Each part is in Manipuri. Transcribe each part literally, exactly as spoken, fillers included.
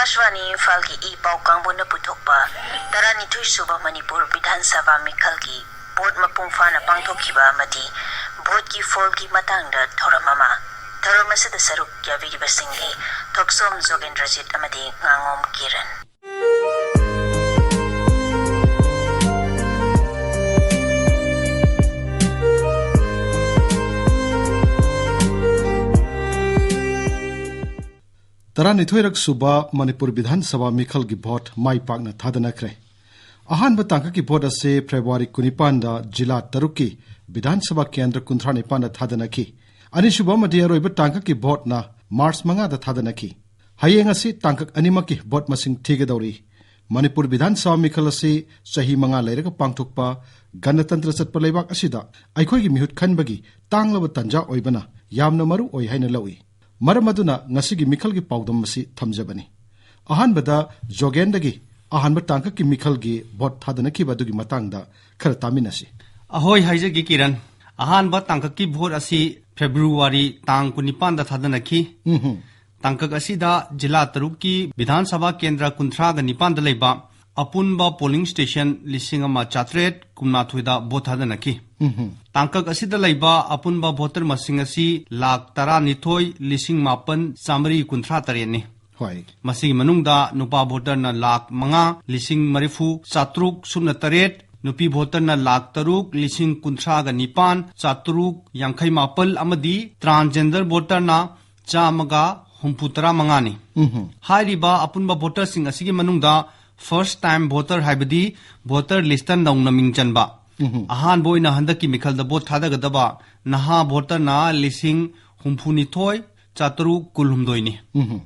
ꯑꯀꯥꯁꯕꯥꯅꯤ ꯏꯝꯐꯥꯜꯒꯤ ꯏ ꯄꯥꯎ ꯀꯥꯡꯕꯨꯅ ꯄꯨꯊꯣꯛꯄ ꯇꯔꯥꯅꯤꯊꯣꯏ ꯁꯨꯕ ꯃꯅꯤꯄꯨꯔ ꯕꯤꯙꯥꯟ ꯁꯚꯥ ꯃꯤꯈꯜꯒꯤ ꯚꯣꯠ ꯃꯄꯨꯡ ꯐꯥꯅ ꯄꯥꯡꯊꯣꯛꯈꯤꯕ ꯑꯃꯗꯤ ꯚꯣꯠꯀꯤ ꯐꯣꯜꯒꯤ ꯃꯇꯥꯡꯗ ꯊꯧꯔꯝ ꯑꯃ꯫ ꯊꯧꯔꯝ ꯑꯁꯤꯗ ꯁꯔꯨꯛ ꯌꯥꯕꯤꯔꯤꯕꯁꯤꯡꯗꯤ ꯊꯣꯛꯆꯣꯝ ꯖꯣꯒꯦꯟꯗ꯭ꯔꯖꯤꯠ ꯑꯃꯗꯤ ꯉꯥꯉꯣꯝ ꯀꯤꯔꯟ꯫ ꯇꯔꯥꯅꯤꯊꯣꯏꯔꯛ ꯁꯨꯕ ꯃꯅꯤꯄꯨꯔ ꯕꯤꯙꯥꯟ ꯁꯚꯥ ꯃꯤꯈꯜꯒꯤ ꯚꯣꯠ ꯃꯥꯏ ꯄꯥꯛꯅ ꯊꯥꯗꯅꯈ꯭ꯔꯦ꯫ ꯑꯍꯥꯟꯕ ꯇꯥꯡꯀꯛꯀꯤ ꯚꯣꯠ ꯑꯁꯤ ꯐꯦꯕ꯭ꯔꯨꯋꯥꯔꯤ ꯀꯨꯟꯅꯤꯄꯥꯟꯗ ꯖꯤꯂꯥ ꯇꯔꯨꯛꯀꯤ ꯕꯤꯙꯥꯟ ꯁꯚꯥ ꯀꯦꯟꯗ꯭ꯔ ꯀꯨꯟꯊ꯭ꯔꯥ ꯅꯤꯄꯥꯟꯗ ꯊꯥꯗꯅꯈꯤ꯫ ꯑꯅꯤꯁꯨꯕ ꯑꯃꯗꯤ ꯑꯔꯣꯏꯕ ꯇꯥꯡꯀꯛꯀꯤ ꯚꯣꯠꯅ ꯃꯥꯔꯆ ꯃꯉꯥꯗ ꯊꯥꯗꯅꯈꯤ꯫ ꯍꯌꯦꯡ ꯑꯁꯤ ꯇꯥꯡꯀꯛ ꯑꯅꯤꯃꯛꯀꯤ ꯚꯣꯠ ꯃꯁꯤꯡ ꯊꯤꯒꯗꯧꯔꯤ꯫ ꯃꯅꯤꯄꯨꯔ ꯕꯤꯙꯥꯟ ꯁꯚꯥ ꯃꯤꯈꯜ ꯑꯁꯤ ꯆꯍꯤ ꯃꯉꯥ ꯂꯩꯔꯒ ꯄꯥꯡꯊꯣꯛꯄ ꯒꯅꯇꯟꯇ꯭ꯔ ꯆꯠꯄ ꯂꯩꯕꯥꯛ ꯑꯁꯤꯗ ꯑꯩꯈꯣꯏꯒꯤ ꯃꯤꯍꯨꯠ ꯈꯟꯕꯒꯤ ꯇꯥꯡꯂꯕ ꯇꯥꯟꯖꯥ ꯑꯣꯏꯕꯅ ꯌꯥꯝꯅ ꯃꯔꯨ ꯑꯣꯏ ꯍꯥꯏꯅ ꯂꯧꯏ꯫ ꯃꯔꯝ ꯑꯗꯨꯅ ꯉꯁꯤꯒꯤ ꯃꯤꯈꯜꯒꯤ ꯄꯥꯎꯗꯝ ꯑꯁꯤ ꯊꯝꯖꯕꯅꯤ꯫ ꯑꯍꯥꯟꯕꯗ ꯖꯣꯒꯦꯟꯗꯒꯤ ꯑꯍꯥꯟꯕ ꯇꯥꯡꯀꯛꯀꯤ ꯃꯤꯈꯜꯒꯤ ꯚꯣꯠ ꯊꯥꯗꯅꯈꯤꯕ ꯑꯗꯨꯒꯤ ꯃꯇꯥꯡꯗ ꯈꯔ ꯇꯥꯃꯤꯟꯅꯁꯤ꯫ ꯑꯍꯣꯏ, ꯍꯥꯏꯖꯒꯦ ꯀꯤꯔꯟ꯫ ꯑꯍꯥꯟꯕ ꯇꯥꯡꯀꯛꯀꯤ ꯚꯣꯠ ꯑꯁꯤ ꯐꯦꯕ꯭ꯔꯨꯋꯥꯔꯤ ꯇꯥꯡ ꯀꯨꯟꯅꯤꯄꯥꯟꯗ ꯊꯥꯗꯅꯈꯤ꯫ ꯎꯝꯍꯨꯝ꯫ ꯇꯥꯡꯀꯛ ꯑꯁꯤꯗ ꯖꯤꯂꯥ ꯇꯔꯨꯛꯀꯤ ꯕꯤꯙꯥꯟ ꯁꯚꯥ ꯀꯦꯟꯗ꯭ꯔ ꯀꯨꯟꯊ꯭ꯔꯥꯒ ꯅꯤꯄꯥꯟꯗ ꯂꯩꯕ ꯑꯄꯨꯟꯕ ꯄꯣꯂꯤꯡ ꯁ꯭ꯇꯦꯁꯟ ꯂꯤꯁꯤꯡ ꯑꯃ ꯆꯥꯇ꯭ꯔꯦꯠ ꯀꯨꯟꯃꯥꯊꯣꯏꯗ ꯚꯣꯠ ꯊꯥꯗꯅꯈꯤ꯫ ꯎꯝꯍꯨꯝ꯫ ꯇꯥꯡꯀꯛ ꯑꯁꯤꯗ ꯂꯩꯕ ꯑꯄꯨꯟꯕ ꯚꯣꯇꯔ ꯃꯁꯤꯡ ꯑꯁꯤ ꯂꯥꯈ ꯇꯔꯥꯅꯤꯊꯣꯏ ꯂꯤꯁꯤꯡ ꯃꯥꯄꯟ ꯆꯥꯃꯔꯤ ꯀꯨꯟꯊ꯭ꯔꯥ ꯇꯔꯦꯠꯅꯤ꯫ ꯍꯣꯏ꯫ ꯃꯁꯤꯒꯤ ꯃꯅꯨꯡꯗ ꯅꯨꯄꯥ ꯚꯣꯇꯔꯅ ꯂꯥꯈ ꯃꯉꯥ ꯂꯤꯁꯤꯡ ꯃꯔꯤꯐꯨ ꯆꯥꯇ꯭ꯔꯨꯛ ꯁꯨꯞꯅ ꯇꯔꯦꯠ, ꯅꯨꯄꯤ ꯚꯣꯇꯔꯅ ꯂꯥꯈ ꯇꯔꯨꯛ ꯂꯤꯁꯤꯡ ꯀꯨꯟꯊ꯭ꯔꯥꯒ ꯅꯤꯄꯥꯟ ꯆꯥꯇ꯭ꯔꯨꯛ ꯌꯥꯡꯈꯩ ꯃꯥꯄꯜ ꯑꯃꯗꯤ transgender ꯚꯣꯇꯔꯅ ꯆꯥꯝꯃꯒ ꯍꯨꯝꯐꯨ ꯇꯔꯥ ꯃꯉꯥꯅꯤ꯫ ꯎꯝꯍꯨꯝ꯫ ꯍꯥꯏꯔꯤꯕ ꯑꯄꯨꯟꯕ ꯚꯣꯇꯔꯁꯤꯡ ꯑꯁꯤꯒꯤ ꯃꯅꯨꯡꯗ first time voter, ꯍꯥꯏꯕꯗꯤ ꯚꯣꯇꯔ ꯂꯤꯁꯇ ꯅꯧꯅ ꯃꯤꯡ ꯆꯟꯕ, ꯎꯝꯍꯨꯝ꯫ ꯑꯍꯥꯟꯕ ꯑꯣꯏꯅ ꯍꯟꯗꯛꯀꯤ ꯃꯤꯈꯜꯗ ꯚꯣꯠ ꯊꯥꯗꯒꯗꯕ ꯅꯍꯥ ꯚꯣꯇꯔꯅ ꯂꯤꯁꯤꯡ ꯍꯨꯝꯐꯨꯅꯤꯊꯣꯏ ꯆꯥꯇ꯭ꯔꯨꯛ ꯀꯨꯟꯍꯨꯝꯗꯣꯏꯅꯤ꯫ ꯎꯝꯍꯨꯝ꯫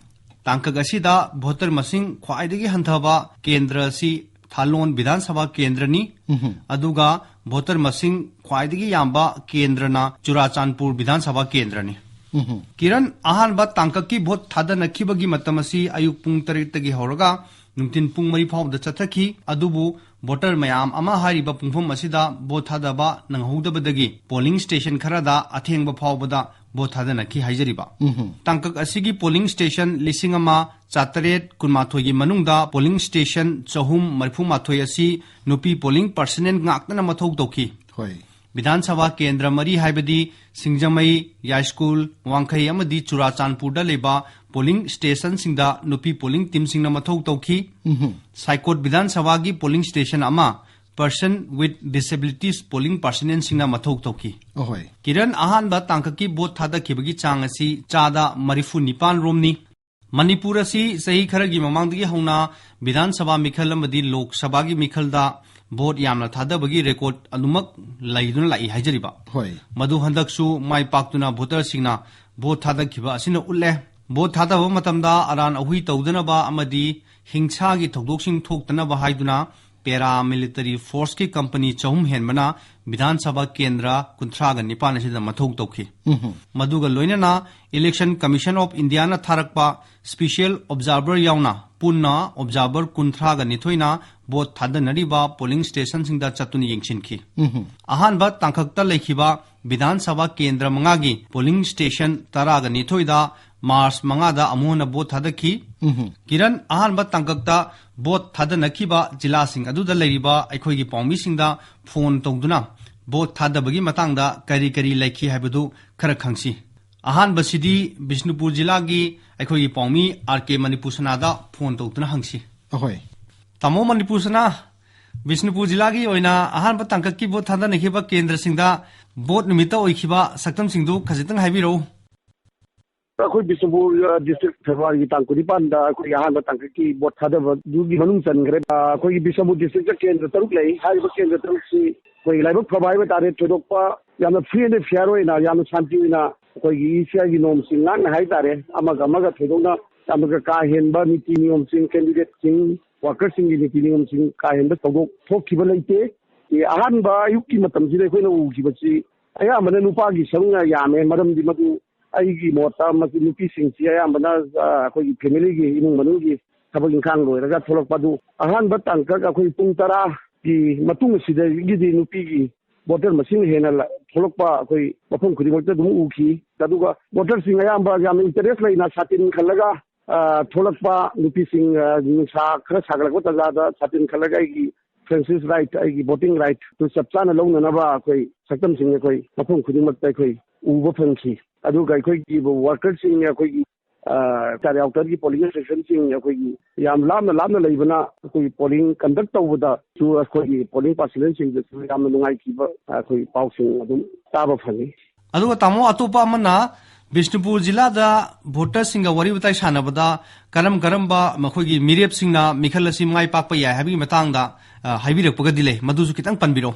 ꯇꯥꯡꯀꯛ ꯑꯁꯤꯗ ꯚꯣꯇꯔ ꯃꯁꯤꯡ ꯈ꯭ꯋꯥꯏꯗꯒꯤ ꯍꯟꯊꯕ ꯀꯦꯟꯗ꯭ꯔ ꯑꯁꯤ ꯊꯥꯂꯣꯟ ꯕꯤꯙꯥꯟ ꯁꯚꯥ ꯀꯦꯟꯗ꯭ꯔꯅꯤ꯫ ꯎꯝꯍꯨꯝ꯫ ꯑꯗꯨꯒ ꯚꯣꯇꯔ ꯃꯁꯤꯡ ꯈ꯭ꯋꯥꯏꯗꯒꯤ ꯌꯥꯝꯕ ꯀꯦꯟꯗ꯭ꯔꯅ ꯆꯨꯔꯥꯆꯥꯟꯄꯨꯔ ꯕꯤꯙꯥꯟ ꯁꯚꯥ ꯀꯦꯟꯗ꯭ꯔꯅꯤ꯫ ꯎꯝꯍꯨꯝ꯫ ꯀꯤꯔꯟ, ꯑꯍꯥꯟꯕ ꯇꯥꯡꯀꯛꯀꯤ ꯚꯣꯠ ꯊꯥꯗꯅꯈꯤꯕꯒꯤ ꯃꯇꯝ ꯑꯁꯤ ꯑꯌꯨꯛ ꯄꯨꯡ ꯇꯔꯦꯠꯇꯒꯤ ꯍꯧꯔꯒ ꯅꯨꯡꯊꯤꯟ ꯄꯨꯡ ꯃꯔꯤ ꯐꯥꯎꯕꯗ ꯆꯠꯊꯈꯤ꯫ ꯑꯗꯨꯕꯨ ꯚꯣꯇꯔ ꯃꯌꯥꯝ ꯑꯃ ꯍꯥꯏꯔꯤꯕ ꯄꯨꯡꯐꯝ ꯑꯁꯤꯗ ꯚꯣꯠ ꯊꯥꯗꯕ ꯅꯪꯍꯧꯗꯕꯗꯒꯤ ꯄꯣꯂꯤꯡ ꯁ꯭ꯇꯦꯁꯟ ꯈꯔꯗ ꯑꯊꯦꯡꯕ ꯐꯥꯎꯕꯗ ꯚꯣꯠ ꯊꯥꯗꯅꯈꯤ ꯍꯥꯏꯖꯔꯤꯕ꯫ ꯎꯝꯍꯨꯝ꯫ ꯇꯥꯡꯀꯛ ꯑꯁꯤꯒꯤ ꯄꯣꯂꯤꯡ ꯁ꯭ꯇꯦꯁꯟ ꯂꯤꯁꯤꯡ ꯑꯃ ꯆꯥꯇꯔꯦꯠ ꯀꯨꯟꯃꯥꯊꯣꯏꯒꯤ ꯃꯅꯨꯡꯗ ꯄꯣꯂꯤꯡ ꯁ꯭ꯇꯦꯁꯟ ꯆꯍꯨꯝ ꯃꯔꯤꯐꯨ ꯃꯥꯊꯣꯏ ꯑꯁꯤ ꯅꯨꯄꯤ ꯄꯣꯂꯤꯡ ꯄꯥꯔꯁꯅꯦꯜ ꯉꯥꯛꯇꯅ ꯃꯊꯧ ꯇꯧꯈꯤ꯫ ꯍꯣꯏ꯫ ꯕꯤꯙꯥꯟ ꯁꯚꯥ ꯀꯦꯟꯗ꯭ꯔ ꯃꯔꯤ ꯍꯥꯏꯕꯗꯤ ꯁꯤꯡꯖꯃꯩ, ꯌꯥꯏꯁ꯭ꯀꯨꯜ, ꯋꯥꯡꯈꯩ ꯑꯃꯗꯤ ꯆꯨꯔꯥꯆꯥꯟꯄꯨꯔꯗ ꯂꯩꯕ ꯄꯣꯂꯤꯡ ꯁ꯭ꯇꯦꯁꯟꯁꯤꯡꯗ ꯅꯨꯄꯤ ꯄꯣꯂꯤꯡ ꯇꯤꯝꯁꯤꯡꯅ ꯃꯊꯧ ꯇꯧꯈꯤ꯫ ꯎꯝꯍꯨꯝ꯫ ꯁꯥꯏꯀꯣꯠ ꯕꯤꯙꯥꯟ ꯁꯚꯥꯒꯤ ꯄꯣꯂꯤꯡ ꯁ꯭ꯇꯦꯁꯟ ꯑꯃ ꯄꯔꯁꯟ ꯋꯤꯠ ꯗꯤꯁꯦꯕꯤꯂꯤꯇꯤꯁ ꯄꯣꯂꯤꯡ ꯄꯥꯔꯁꯅꯦꯜꯁꯤꯡꯅ ꯃꯊꯧ ꯇꯧꯈꯤ꯫ ꯑꯍꯣꯏ꯫ ꯀꯤꯔꯟ ꯑꯍꯥꯟꯕ ꯇꯥꯡꯀꯛꯀꯤ ꯚꯣꯠ ꯊꯥꯗꯈꯤꯕꯒꯤ ꯆꯥꯡ ꯑꯁꯤ ꯆꯥꯗ ꯃꯔꯤꯐꯨ ꯅꯤꯄꯥꯟ ꯔꯣꯝꯅꯤ꯫ ꯃꯅꯤꯄꯨꯔ ꯑꯁꯤ ꯆꯍꯤ ꯈꯔꯒꯤ ꯃꯃꯥꯡꯗꯒꯤ ꯍꯧꯅ ꯕꯤꯙꯥꯟ ꯁꯚꯥ ꯃꯤꯈꯜ ꯑꯃꯗꯤ ꯂꯣꯛ ꯁꯚꯥꯒꯤ ꯃꯤꯈꯜꯗ ꯚꯣꯠ ꯌꯥꯝꯅ ꯊꯥꯗꯕꯒꯤ ꯔꯦꯀꯣꯔꯗ ꯑꯗꯨꯃꯛ ꯂꯩꯗꯨꯅ ꯂꯥꯛꯏ ꯍꯥꯏꯖꯔꯤꯕ꯫ ꯍꯣꯏ꯫ ꯃꯗꯨ ꯍꯟꯗꯛꯁꯨ ꯃꯥꯏ ꯄꯥꯛꯇꯨꯅ ꯚꯣꯇꯔꯁꯤꯡꯅ ꯚꯣꯠ ꯊꯥꯗꯈꯤꯕ ꯑꯁꯤꯅ ꯎꯠꯂꯦ꯫ ꯚꯣꯠ ꯊꯥꯗꯕ ꯃꯇꯝꯗ ꯑꯔꯥꯟ ꯑꯍꯨꯏ ꯇꯧꯗꯅꯕ ꯑꯃꯗꯤ ꯍꯤꯡꯁꯥꯒꯤ ꯊꯧꯗꯣꯛꯁꯤꯡ ꯊꯣꯛꯇꯅꯕ ꯍꯥꯏꯗꯨꯅ ꯄꯦꯔꯥ ꯃꯤꯂꯤꯇꯔꯤ ꯐꯣꯔꯁꯀꯤ ꯀꯝꯄꯅꯤ ꯆꯍꯨꯝ ꯍꯦꯟꯕꯅ ꯕꯤꯙꯥꯟ ꯁꯚꯥ ꯀꯦꯟꯗ꯭ꯔ ꯀꯨꯟꯊ꯭ꯔꯥꯒ ꯅꯤꯄꯥꯟ ꯑꯁꯤꯗ ꯃꯊꯧ ꯇꯧꯈꯤ꯫ ꯎꯝꯍꯨꯝ꯫ ꯃꯗꯨꯒ ꯂꯣꯏꯅꯅ Election Commission of Indiaꯅ ꯊꯥꯔꯛꯄ ꯁ꯭ꯄꯤꯁꯤꯌꯦꯜ ꯑꯣꯕꯖꯥꯔꯚꯔ ꯌꯥꯎꯅ ꯄꯨꯟꯅ ꯑꯣꯕꯖꯥꯔꯚꯔ ꯀꯨꯟꯊ꯭ꯔꯥꯒ ꯅꯤꯊꯣꯏꯅ ꯚꯣꯠ ꯊꯥꯗꯅꯔꯤꯕ ꯄꯣꯂꯤꯡ ꯁ꯭ꯇꯦꯁꯟꯁꯤꯡꯗ ꯆꯠꯇꯨꯅ ꯌꯦꯡꯁꯤꯟꯈꯤ꯫ ꯎꯝꯍꯨꯝ꯫ ꯑꯍꯥꯟꯕ ꯇꯥꯡꯀꯛꯇ ꯂꯩꯈꯤꯕ ꯕꯤꯙꯥꯟ ꯁꯚꯥ ꯀꯦꯟꯗ꯭ꯔ ꯃꯉꯥꯒꯤ ꯄꯣꯂꯤꯡ ꯁ꯭ꯇꯦꯁꯟ ꯇꯔꯥꯒ ꯅꯤꯊꯣꯏꯗ ꯃꯥꯔꯆ ꯃꯉꯥꯗ ꯑꯃꯨꯛ ꯍꯟꯅ ꯚꯣꯠ ꯊꯥꯗꯈꯤ꯫ ꯎꯝꯍꯨꯝ꯫ ꯀꯤꯔꯟ ꯑꯍꯥꯟꯕ ꯇꯥꯡꯀꯛꯇ ꯚꯣꯠ ꯊꯥꯗꯅꯈꯤꯕ ꯖꯤꯂꯥꯁꯤꯡ ꯑꯗꯨꯗ ꯂꯩꯔꯤꯕ ꯑꯩꯈꯣꯏꯒꯤ ꯄꯥꯎꯃꯤꯁꯤꯡꯗ ꯐꯣꯟ ꯇꯧꯗꯨꯅ ꯚꯣꯠ ꯊꯥꯗꯕꯒꯤ ꯃꯇꯥꯡꯗ ꯀꯔꯤ ꯀꯔꯤ ꯂꯩꯈꯤ ꯍꯥꯏꯕꯗꯨ ꯈꯔ ꯈꯪꯁꯤ꯫ ꯑꯍꯥꯟꯕꯁꯤꯗꯤ ꯕꯤꯁꯅꯨꯄꯨꯔ ꯖꯤꯂꯥꯒꯤ ꯑꯩꯈꯣꯏꯒꯤ ꯄꯥꯎꯃꯤ ꯑꯥꯔ ꯀꯦ ꯃꯅꯤꯄꯨꯔ ꯁꯅꯥꯗ ꯐꯣꯟ ꯇꯧꯗꯨꯅ ꯍꯪꯁꯤ꯫ ꯑꯍꯣꯏ꯫ ꯇꯥꯃꯣ ꯃꯅꯤꯄꯨꯔ ꯁꯅꯥ, ꯕꯤꯁꯅꯨꯄꯨꯔ ꯖꯤꯂꯥꯒꯤ ꯑꯣꯏꯅ ꯑꯍꯥꯟꯕ ꯇꯥꯡꯀꯛꯀꯤ ꯚꯣꯠ ꯊꯥꯗꯅꯈꯤꯕ ꯀꯦꯟꯗ꯭ꯔꯁꯤꯡꯗ ꯚꯣꯠ ꯅꯨꯃꯤꯠꯇ ꯑꯣꯏꯈꯤꯕ ꯁꯛꯇꯝꯁꯤꯡꯗꯨ ꯈꯖꯤꯛꯇꯪ ꯍꯥꯏꯕꯤꯔꯛꯎ꯫ ꯑꯩꯈꯣꯏ ꯕꯤꯁꯅꯨꯄꯨꯔ, ꯑ, ꯗꯤꯁꯇ꯭ꯔꯤꯛ ꯐꯦꯕ꯭ꯔꯨꯋꯥꯔꯤꯒꯤ ꯇꯥꯡ ꯀꯨꯟꯅꯤꯄꯥꯟꯗ ꯑꯩꯈꯣꯏꯒꯤ ꯑꯍꯥꯟꯕ ꯇꯥꯡꯀꯛꯀꯤ ꯚꯣꯠ ꯊꯥꯗꯕꯗꯨꯒꯤ ꯃꯅꯨꯡ ꯆꯟꯈ꯭ꯔꯦ꯫ ꯑ, ꯑꯩꯈꯣꯏꯒꯤ ꯕꯤꯁꯅꯨꯄꯨꯔ ꯗꯤꯁꯇ꯭ꯔꯤꯛꯇ ꯀꯦꯟꯗ꯭ꯔ ꯇꯔꯨꯛ ꯂꯩ꯫ ꯍꯥꯏꯔꯤꯕ ꯀꯦꯟꯗ꯭ꯔ ꯇꯔꯨꯛꯁꯤ ꯑꯩꯈꯣꯏꯒꯤ ꯂꯥꯏꯕꯛ ꯐꯕ ꯍꯥꯏꯕ ꯇꯥꯔꯦ, ꯊꯣꯏꯗꯣꯛꯄ ꯌꯥꯝꯅ free and fair ꯑꯣꯏꯅ, ꯌꯥꯝꯅ ꯁꯥꯟꯇꯤ ꯑꯣꯏꯅ ꯑꯩꯈꯣꯏꯒꯤ ꯏ ꯁꯤ ꯑꯥꯏꯒꯤ ꯅꯣꯝꯁꯤꯡ ꯉꯥꯛꯅ ꯍꯥꯏ ꯇꯥꯔꯦ, ꯑꯃꯒ ꯑꯃꯒ ꯊꯣꯏꯗꯣꯛꯅ ꯌꯥꯝꯅ ꯀꯥ ꯍꯦꯟꯕ ꯅꯤꯇꯤ ꯅꯤꯌꯣꯝꯁꯤꯡ, ꯀꯦꯟꯗꯤꯗꯦꯠꯁꯤꯡ, ꯋꯥꯀꯔꯁꯤꯡꯒꯤ ꯅꯤꯇꯤ ꯅꯤꯌꯣꯝꯁꯤꯡ ꯀꯥ ꯍꯦꯟꯕ ꯊꯧꯗꯣꯛ ꯊꯣꯛꯈꯤꯕ ꯂꯩꯇꯦ꯫ ꯑꯦ, ꯑꯍꯥꯟꯕ ꯑꯌꯨꯛꯀꯤ ꯃꯇꯝꯁꯤꯗ ꯑꯩꯈꯣꯏꯅ ꯎꯈꯤꯕꯁꯤ ꯑꯌꯥꯝꯕꯅ ꯅꯨꯄꯥꯒꯤ ꯁꯔꯨꯛꯅ ꯌꯥꯝꯃꯦ꯫ ꯃꯔꯝꯗꯤ ꯃꯗꯨ ꯑꯩꯒꯤ ꯃꯣꯠꯇ ꯃꯁꯤ ꯅꯨꯄꯤꯁꯤꯡꯁꯤ ꯑꯌꯥꯝꯕꯅ, ꯑ, ꯑꯩꯈꯣꯏꯒꯤ ꯐꯦꯃꯤꯂꯤꯒꯤ, ꯏꯃꯨꯡ ꯃꯅꯨꯡꯒꯤ ꯊꯕꯛ ꯏꯪꯈꯥꯡ ꯂꯣꯏꯔꯒ ꯊꯣꯛꯂꯛꯄ ꯑꯗꯨ ꯑꯍꯥꯟꯕ ꯇꯥꯡꯀꯛ ꯑꯩꯈꯣꯏ ꯄꯨꯡ ꯇꯔꯥꯒꯤ ꯃꯇꯨꯡ ꯑꯁꯤꯗꯒꯤꯗꯤ ꯅꯨꯄꯤꯒꯤ ꯚꯣꯇꯔ ꯃꯁꯤꯡ ꯍꯦꯟꯅ ꯂ-, ꯊꯣꯛꯂꯛꯄ ꯑꯩꯈꯣꯏ ꯃꯐꯝ ꯈꯨꯗꯤꯡꯃꯛꯇ ꯑꯗꯨꯝ ꯎꯈꯤ꯫ ꯑꯗꯨꯒ ꯚꯣꯇꯔꯁꯤꯡ ꯑꯌꯥꯝꯕ ꯌꯥꯝꯅ ꯏꯟꯇꯔꯦꯁ ꯂꯩꯅ ꯁꯥꯇꯤꯟ ꯈꯜꯂꯒ, ꯑ, ꯊꯣꯛꯂꯛꯄ ꯅꯨꯄꯤꯁꯤꯡ, ꯑ, ꯅꯨꯡꯁꯥ ꯈꯔ ꯁꯥꯒꯠꯂꯛꯄ ꯇꯥꯟꯖꯥꯗ ꯁꯥꯇꯤꯟ ꯈꯜꯂꯒ ꯑꯩꯒꯤ ꯐ꯭ꯔꯦꯟꯁꯤꯁ ꯔꯥꯏꯠ, ꯑꯩꯒꯤ ꯚꯣꯇꯤꯡ ꯔꯥꯏꯠꯇꯨ ꯆꯞ ꯆꯥꯅ ꯂꯧꯅꯅꯕ ꯑꯩꯈꯣꯏ ꯁꯛꯇꯝꯁꯤꯡ ꯑꯩꯈꯣꯏ ꯃꯐꯝ ꯈꯨꯗꯤꯡꯃꯛꯇ ꯑꯩꯈꯣꯏ ꯎꯕ ꯐꯪꯈꯤ꯫ ꯑꯗꯨꯒ ꯑꯩꯈꯣꯏꯒꯤ ꯋꯥꯔꯀꯔꯁꯤꯡ, ꯑꯩꯈꯣꯏꯒꯤ, ꯑ, ꯇꯥꯔꯤ ꯑꯥꯎꯇꯔꯒꯤ ꯄꯣꯂꯤꯡ ꯁ꯭ꯇꯦꯁꯟꯁꯤꯡ ꯑꯩꯈꯣꯏꯒꯤ ꯌꯥꯝ ꯂꯥꯞꯅ ꯂꯥꯞꯅ ꯂꯩꯕꯅ ꯑꯩꯈꯣꯏꯒꯤ ꯄꯣꯂꯤꯡ ꯀꯟꯗꯛ ꯇꯧꯕꯗꯁꯨ ꯑꯩꯈꯣꯏꯒꯤ ꯄꯣꯂꯤꯡ ꯄꯥꯔꯁꯅꯦꯜꯁꯤꯡꯗꯁꯨ ꯌꯥꯝꯅ ꯅꯨꯡꯉꯥꯏꯈꯤꯕ ꯑꯩꯈꯣꯏ ꯄꯥꯎꯁꯤꯡ ꯑꯗꯨꯝ ꯇꯥꯕ ꯐꯪꯉꯤ꯫ ꯑꯗꯨꯒ ꯇꯥꯃꯣ, ꯑꯇꯣꯞꯄ ꯑꯃꯅ ꯕꯤꯁꯅꯨꯄꯨꯔ ꯖꯤꯂꯥꯗ ꯚꯣꯇꯔꯁꯤꯡꯒ ꯋꯥꯔꯤ ꯋꯥꯇꯥꯏ ꯁꯥꯟꯅꯕꯗ ꯀꯔꯝ ꯀꯔꯝꯕ ꯃꯈꯣꯏꯒꯤ ꯃꯤꯔꯦꯞꯁꯤꯡꯅ ꯃꯤꯈꯜ ꯑꯁꯤ ꯃꯥꯏ ꯄꯥꯛꯄ ꯌꯥꯏ ꯍꯥꯏꯕꯒꯤ ꯃꯇꯥꯡꯗ, ꯑ, ꯍꯥꯏꯕꯤꯔꯛꯄꯒꯗꯤ ꯂꯩ, ꯃꯗꯨꯁꯨ ꯈꯤꯇꯪ ꯄꯟꯕꯤꯔꯛꯑꯣ꯫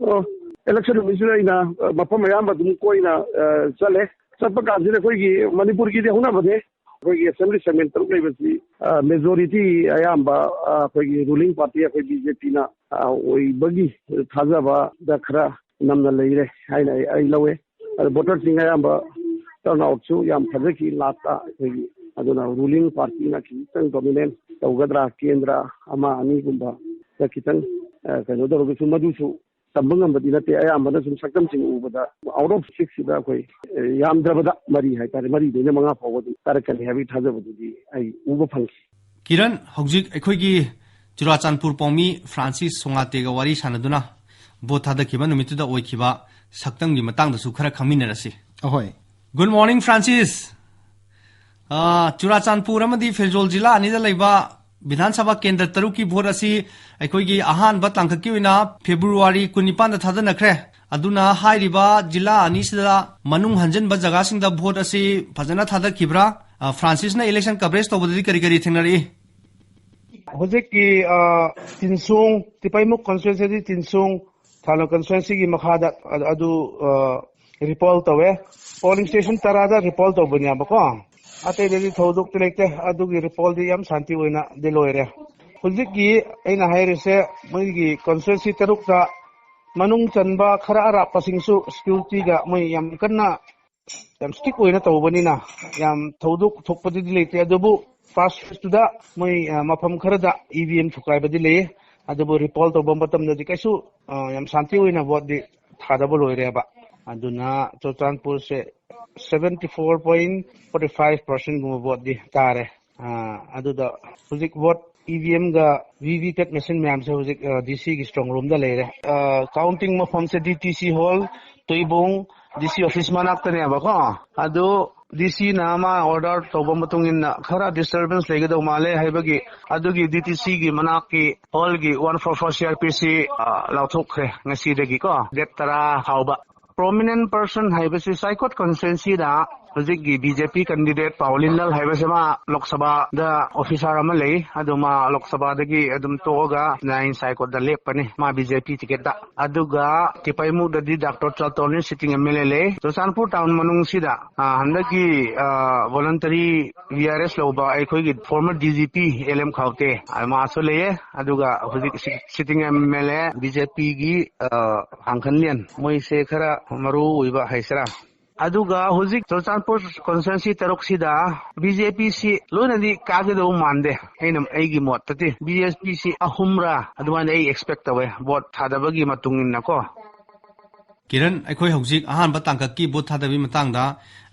ꯑꯣ, ꯏꯂꯦꯛꯁꯟ ꯅꯨꯃꯤꯠꯁꯤꯗ ꯑꯩꯅ, ꯑ, ꯃꯐꯝ ꯑꯌꯥꯝꯕ ꯑꯗꯨꯝ ꯀꯣꯏꯅ, ꯑ, ꯆꯠꯂꯦ꯫ ꯆꯠꯄ ꯀꯥꯟꯁꯤꯗ ꯑꯩꯈꯣꯏꯒꯤ ꯃꯅꯤꯄꯨꯔꯒꯤꯗꯤ ꯍꯧꯅꯕꯅꯦ꯫ ꯑꯩꯈꯣꯏꯒꯤ ꯑꯦꯁꯦꯝꯕ꯭ꯂꯤ ꯁꯦꯒꯃꯦꯟ ꯇꯔꯨꯛ ꯂꯩꯕꯁꯤ, ꯑ, ꯃꯦꯖꯣꯔꯤꯇꯤ ꯑꯌꯥꯝꯕ, ꯑ, ꯑꯩꯈꯣꯏꯒꯤ ꯔꯨꯂꯤꯡ ꯄꯥꯔꯇꯤ, ꯑꯩꯈꯣꯏ ꯕꯤ ꯖꯦ ꯄꯤꯅ, ꯑ, ꯑꯣꯏꯕꯒꯤ ꯊꯥꯖꯕꯗ ꯈꯔ ꯅꯝꯅ ꯂꯩꯔꯦ ꯍꯥꯏꯅ ꯑꯩ, ꯑꯩ ꯂꯧꯋꯦ꯫ ꯑꯗꯣ ꯚꯣꯇꯔꯁꯤꯡ ꯑꯌꯥꯝꯕ ꯇꯔꯟ ꯑꯥꯎꯠꯁꯨ ꯌꯥꯝ ꯐꯖꯈꯤ ꯂꯥꯁꯇ ꯑꯩꯈꯣꯏꯒꯤ꯫ ꯑꯗꯨꯅ ꯔꯨꯂꯤꯡ ꯄꯥꯔꯇꯤꯅ ꯈꯤꯇꯪ ꯗꯣꯃꯤꯅꯦꯟ ꯇꯧꯒꯗ꯭ꯔꯥ, ꯀꯦꯟꯗ꯭ꯔ ꯑꯃ ꯑꯅꯤꯒꯨꯝꯕꯗ ꯈꯤꯇꯪ, ꯑ, ꯀꯩꯅꯣ ꯇꯧꯔꯒꯁꯨ, ꯃꯗꯨꯁꯨ ꯇꯝꯕ ꯉꯝꯕꯗꯤ ꯅꯠꯇꯦ꯫ ꯑꯌꯥꯝꯕꯅ ꯁꯨꯝ ꯁꯛꯇꯝꯁꯤꯡ ꯎꯕꯗ, ꯑꯥꯎꯠ ꯑꯣꯐ ꯁꯤꯛꯁꯁꯤꯗ ꯑꯩꯈꯣꯏ, ꯑ, ꯌꯥꯝꯗ꯭ꯔꯕꯗ ꯃꯔꯤ ꯍꯥꯏꯇꯥꯔꯦ, ꯃꯔꯤꯗꯩꯅ ꯃꯉꯥ ꯐꯥꯎꯕ ꯑꯗꯨꯝ ꯀꯥꯔꯛꯀꯅꯤ ꯍꯥꯏꯕꯒꯤ ꯊꯥꯖꯕꯗꯨꯗꯤ ꯑꯩ ꯎꯕ ꯐꯪꯈꯤ꯫ ꯀꯤꯔꯟ, ꯍꯧꯖꯤꯛ ꯑꯩꯈꯣꯏꯒꯤ ꯆꯨꯔꯥꯆꯥꯟꯄꯨꯔ ꯄꯥꯎꯃꯤ ꯐ꯭ꯔꯥꯟꯁꯤꯁ ꯁꯣꯉꯥꯇꯦꯒ ꯋꯥꯔꯤ ꯁꯥꯟꯅꯗꯨꯅ ꯚꯣꯠ ꯊꯥꯗꯈꯤꯕ ꯅꯨꯃꯤꯠꯇꯨꯗ ꯑꯣꯏꯈꯤꯕ ꯁꯛꯇꯝꯒꯤ ꯃꯇꯥꯡꯗꯁꯨ ꯈꯔ ꯈꯪꯃꯤꯟꯅꯔꯁꯤ꯫ ꯑꯍꯣꯏ꯫ Good morning, Francis. ꯑ, ꯆꯨꯔꯥꯆꯥꯟꯄꯨꯔ ꯑꯃꯗꯤ ꯐꯦꯔꯖꯣꯜ ꯖꯤꯂꯥ ꯑꯅꯤꯗ ꯂꯩꯕ ꯕꯤꯙꯥꯟ ꯁꯚꯥ ꯀꯦꯟꯗ꯭ꯔ ꯇꯔꯨꯛꯀꯤ ꯚꯣꯠ ꯑꯁꯤ ꯑꯩꯈꯣꯏꯒꯤ ꯑꯍꯥꯟꯕ ꯇꯥꯡꯀꯛꯀꯤ ꯑꯣꯏꯅ ꯐꯦꯕ꯭ꯔꯨꯋꯥꯔꯤ ꯀꯨꯟꯅꯤꯄꯥꯟꯗ ꯊꯥꯗꯅꯈ꯭ꯔꯦ꯫ ꯑꯗꯨꯅ ꯍꯥꯏꯔꯤꯕ ꯖꯤꯂꯥ ꯑꯅꯤꯁꯤꯗ ꯃꯅꯨꯡ ꯍꯟꯖꯤꯟꯕ ꯖꯒꯥꯁꯤꯡꯗ ꯚꯣꯠ ꯑꯁꯤ ꯐꯖꯅ ꯊꯥꯗꯈꯤꯕ꯭ꯔꯥ? ꯑ, ꯐ꯭ꯔꯥꯟꯁꯤꯁꯅ ꯏꯂꯦꯛꯁꯟ ꯀꯚꯔꯦꯖ ꯇꯧꯕꯗꯗꯤ ꯀꯔꯤ ꯀꯔꯤ ꯊꯦꯡꯅꯔꯛꯏ? ꯍꯧꯖꯤꯛꯀꯤ, ꯑ, ꯇꯤꯟꯁꯣꯡ, ꯇꯤꯄꯩꯃꯨꯛ ꯀꯟꯁꯇꯤꯇ꯭ꯋꯦꯟꯁꯤꯗꯤ ꯇꯤꯟꯁꯣꯡ, ꯊꯥꯂꯣ ꯀꯟꯁꯇꯤꯇ꯭ꯋꯦꯟꯁꯤꯒꯤ ꯃꯈꯥꯗ ꯑ-, ꯑꯗꯨ, ꯑ, ꯔꯤꯄꯣꯜ ꯇꯧꯋꯦ꯫ ꯄꯣꯂꯤꯡ ꯁ꯭ꯇꯦꯁꯟ ꯇꯔꯥꯗ ꯔꯤꯄꯣꯜ ꯇꯧꯕꯅꯦꯕꯀꯣ꯫ ꯑꯇꯩꯗꯗꯤ ꯊꯧꯗꯣꯛꯇꯤ ꯂꯩꯇꯦ꯫ ꯑꯗꯨꯒꯤ ꯔꯤꯄꯣꯜꯗꯤ ꯌꯥꯝ ꯁꯥꯟꯇꯤ ꯑꯣꯏꯅꯗꯤ ꯂꯣꯏꯔꯦ꯫ ꯍꯧꯖꯤꯛꯀꯤ ꯑꯩꯅ ꯍꯥꯏꯔꯤꯁꯦ, ꯃꯣꯏꯒꯤ ꯀꯟꯁꯇꯤꯇ꯭ꯋꯦꯟꯁꯤ ꯇꯔꯨꯛꯇ ꯃꯅꯨꯡ ꯆꯟꯕ ꯈꯔ ꯑꯔꯥꯞꯄꯁꯤꯡꯁꯨ ꯁꯦꯀ꯭ꯌꯨꯔꯤꯇꯤꯒ ꯃꯣꯏ ꯌꯥꯝ ꯀꯟꯅ, ꯌꯥꯝ ꯁ꯭ꯇꯔꯤꯛ ꯑꯣꯏꯅ ꯇꯧꯕꯅꯤꯅ ꯌꯥꯝ ꯊꯧꯗꯣꯛ ꯊꯣꯛꯄꯗꯨꯗꯤ ꯂꯩꯇꯦ꯫ ꯑꯗꯨꯕꯨ ꯐꯥꯔꯁ ꯐꯦꯁꯇꯨꯗ ꯃꯣꯏ, ꯑ, ꯃꯐꯝ ꯈꯔꯗ ꯏ ꯚꯤ ꯑꯦꯝ ꯊꯨꯒꯥꯏꯕꯗꯤ ꯂꯩꯌꯦ꯫ ꯑꯗꯨꯕꯨ ꯔꯤꯄꯣꯜ ꯇꯧꯕ ꯃꯇꯝꯗꯗꯤ ꯀꯩꯁꯨ ꯑ, ꯌꯥꯝ ꯁꯥꯟꯇꯤ ꯑꯣꯏꯅ ꯚꯣꯠꯇꯤ ꯊꯥꯗꯕ ꯂꯣꯏꯔꯦꯕ꯫ ꯑꯗꯨꯅ ꯆꯨꯔꯆꯥꯟꯄꯨꯔꯁꯦ seventy four point forty five percent ꯒꯨꯝꯕ ꯚꯣꯠꯇꯤ ꯇꯥꯔꯦ꯫ ꯑ, ꯑꯗꯨꯗ ꯍꯧꯖꯤꯛ ꯚꯣꯠ ꯏ ꯚꯤ ꯑꯦꯝꯒ ꯚꯤ ꯚꯤ ꯄꯦꯠ ꯃꯦꯁꯤꯟ ꯃꯌꯥꯝꯁꯦ ꯍꯧꯖꯤꯛ ꯗꯤ ꯁꯤꯒꯤ ꯁ꯭ꯇ꯭ꯔꯣꯡ ꯔꯨꯝꯗ ꯂꯩꯔꯦ꯫ ꯀꯥꯎꯟꯇꯤꯡ ꯃꯐꯝꯁꯦ ꯗꯤ ꯇꯤ ꯁꯤ ꯍꯣꯜ, ꯇꯨꯏꯕꯨꯡ, ꯗꯤ ꯁꯤ ꯑꯣꯐꯤꯁ ꯃꯅꯥꯛꯇꯅꯦꯕꯀꯣ꯫ ꯑꯗꯨ ꯗꯤ ꯁꯤꯅ ꯃꯥ ꯑꯣꯔꯗꯔ ꯇꯧꯕ ꯃꯇꯨꯡ ꯏꯟꯅ ꯈꯔ ꯗꯤꯁꯇꯔꯕꯦꯟꯁ ꯂꯩꯒꯗꯧ ꯃꯥꯜꯂꯦ ꯍꯥꯏꯕꯒꯤ, ꯑꯗꯨꯒꯤ ꯗꯤ ꯇꯤ ꯁꯤꯒꯤ ꯃꯅꯥꯛꯀꯤ ꯍꯣꯜꯒꯤ one four four C R P C ꯂꯥꯎꯊꯣꯛꯈ꯭ꯔꯦ ꯉꯁꯤꯗꯒꯤꯀꯣ, ꯗꯦꯠ ꯇꯔꯥ ꯐꯥꯎꯕ꯫ ꯄ꯭ꯔꯣꯃꯤꯅꯦꯟ ꯄꯔꯁꯟ ꯍꯥꯏꯕꯁꯤ ꯁꯥꯏꯀꯣꯠ ꯀꯟꯁꯇꯤꯇ꯭ꯋꯦꯟꯁꯤꯗ ꯍꯧꯖꯤꯛꯀꯤ ꯕꯤ ꯖꯦ ꯄꯤ ꯀꯦꯟꯗꯤꯗꯦꯠ ꯄꯥꯎꯂꯤꯟꯂꯜ ꯍꯥꯏꯕꯁꯦ ꯃꯥ ꯂꯣꯛ ꯁꯚꯥꯗ ꯑꯣꯐꯤꯁꯥꯔ ꯑꯃ ꯂꯩ꯫ ꯑꯗꯨ ꯃꯥ ꯂꯣꯛ ꯁꯚꯥꯗꯒꯤ ꯑꯗꯨꯝ ꯇꯣꯛꯑꯒ ꯅꯥꯏꯟ ꯁꯥꯏꯀꯣꯠꯇ ꯂꯦꯞꯄꯅꯤ ꯃꯥ ꯕꯤ ꯖꯦ ꯄꯤ ꯇꯤꯀꯦꯠꯇ꯫ ꯑꯗꯨꯒ ꯇꯤꯄꯩꯃꯨꯛꯇꯗꯤ ꯗꯥꯛꯇꯔ ꯆꯥꯇꯣꯟꯅꯤ ꯁꯤꯇꯤꯡ ꯑꯦꯝ ꯑꯦꯜ ꯑꯦ ꯂꯩ꯫ ꯆꯨꯔꯆꯥꯟꯄꯨꯔ ꯇꯥꯎꯟ ꯃꯅꯨꯡꯁꯤꯗ, ꯑ, ꯍꯟꯗꯛꯀꯤ, ꯑ, voluntary ꯚꯤ ꯑꯥꯔ ꯑꯦꯁ ꯂꯧꯕ ꯑꯩꯈꯣꯏꯒꯤ former D G P L M ꯈꯥꯎꯇꯦ, ꯑ, ꯃꯥꯁꯨ ꯂꯩꯌꯦ꯫ ꯑꯗꯨꯒ ꯍꯧꯖꯤꯛ ꯁꯤ-, sitting M L A B J ꯄꯤꯒꯤ, ꯑ, ꯍꯥꯡꯈꯟꯂꯤꯌꯟ, ꯃꯣꯏꯁꯦ ꯈꯔ ꯃꯔꯨ ꯑꯣꯏꯕ ꯍꯥꯏꯁꯤꯔꯥ꯫ ꯑꯗꯨꯒ ꯍꯧꯖꯤꯛ ꯆꯨꯔꯆꯥꯟꯄꯨꯔ ꯀꯣꯟꯁꯇꯤꯇ꯭ꯋꯦꯟꯁꯤ ꯇꯔꯨꯛꯁꯤꯗ ꯕꯤ ꯖꯦ ꯄꯤꯁꯤ ꯂꯣꯏꯅꯗꯤ ꯀꯥꯒꯗꯧꯕ ꯃꯥꯟꯗꯦ꯫ ꯑꯩꯅ, ꯑꯩꯒꯤ ꯃꯣꯠꯇꯗꯤ ꯕꯤ ꯖꯦ ꯄꯤꯁꯤ ꯑꯍꯨꯝꯔꯥ ꯑꯗꯨꯃꯥꯏꯅ ꯑꯩ ꯑꯦꯛꯁꯄꯦꯛ ꯇꯧꯋꯦ, ꯚꯣꯠ ꯊꯥꯗꯕꯒꯤ ꯃꯇꯨꯡ ꯏꯟꯅꯀꯣ꯫ ꯀꯤꯔꯟ, ꯑꯩꯈꯣꯏ ꯍꯧꯖꯤꯛ ꯑꯍꯥꯟꯕ ꯇꯥꯡꯀꯛꯀꯤ ꯚꯣꯠ ꯊꯥꯗꯕꯒꯤ ꯃꯇꯥꯡꯗ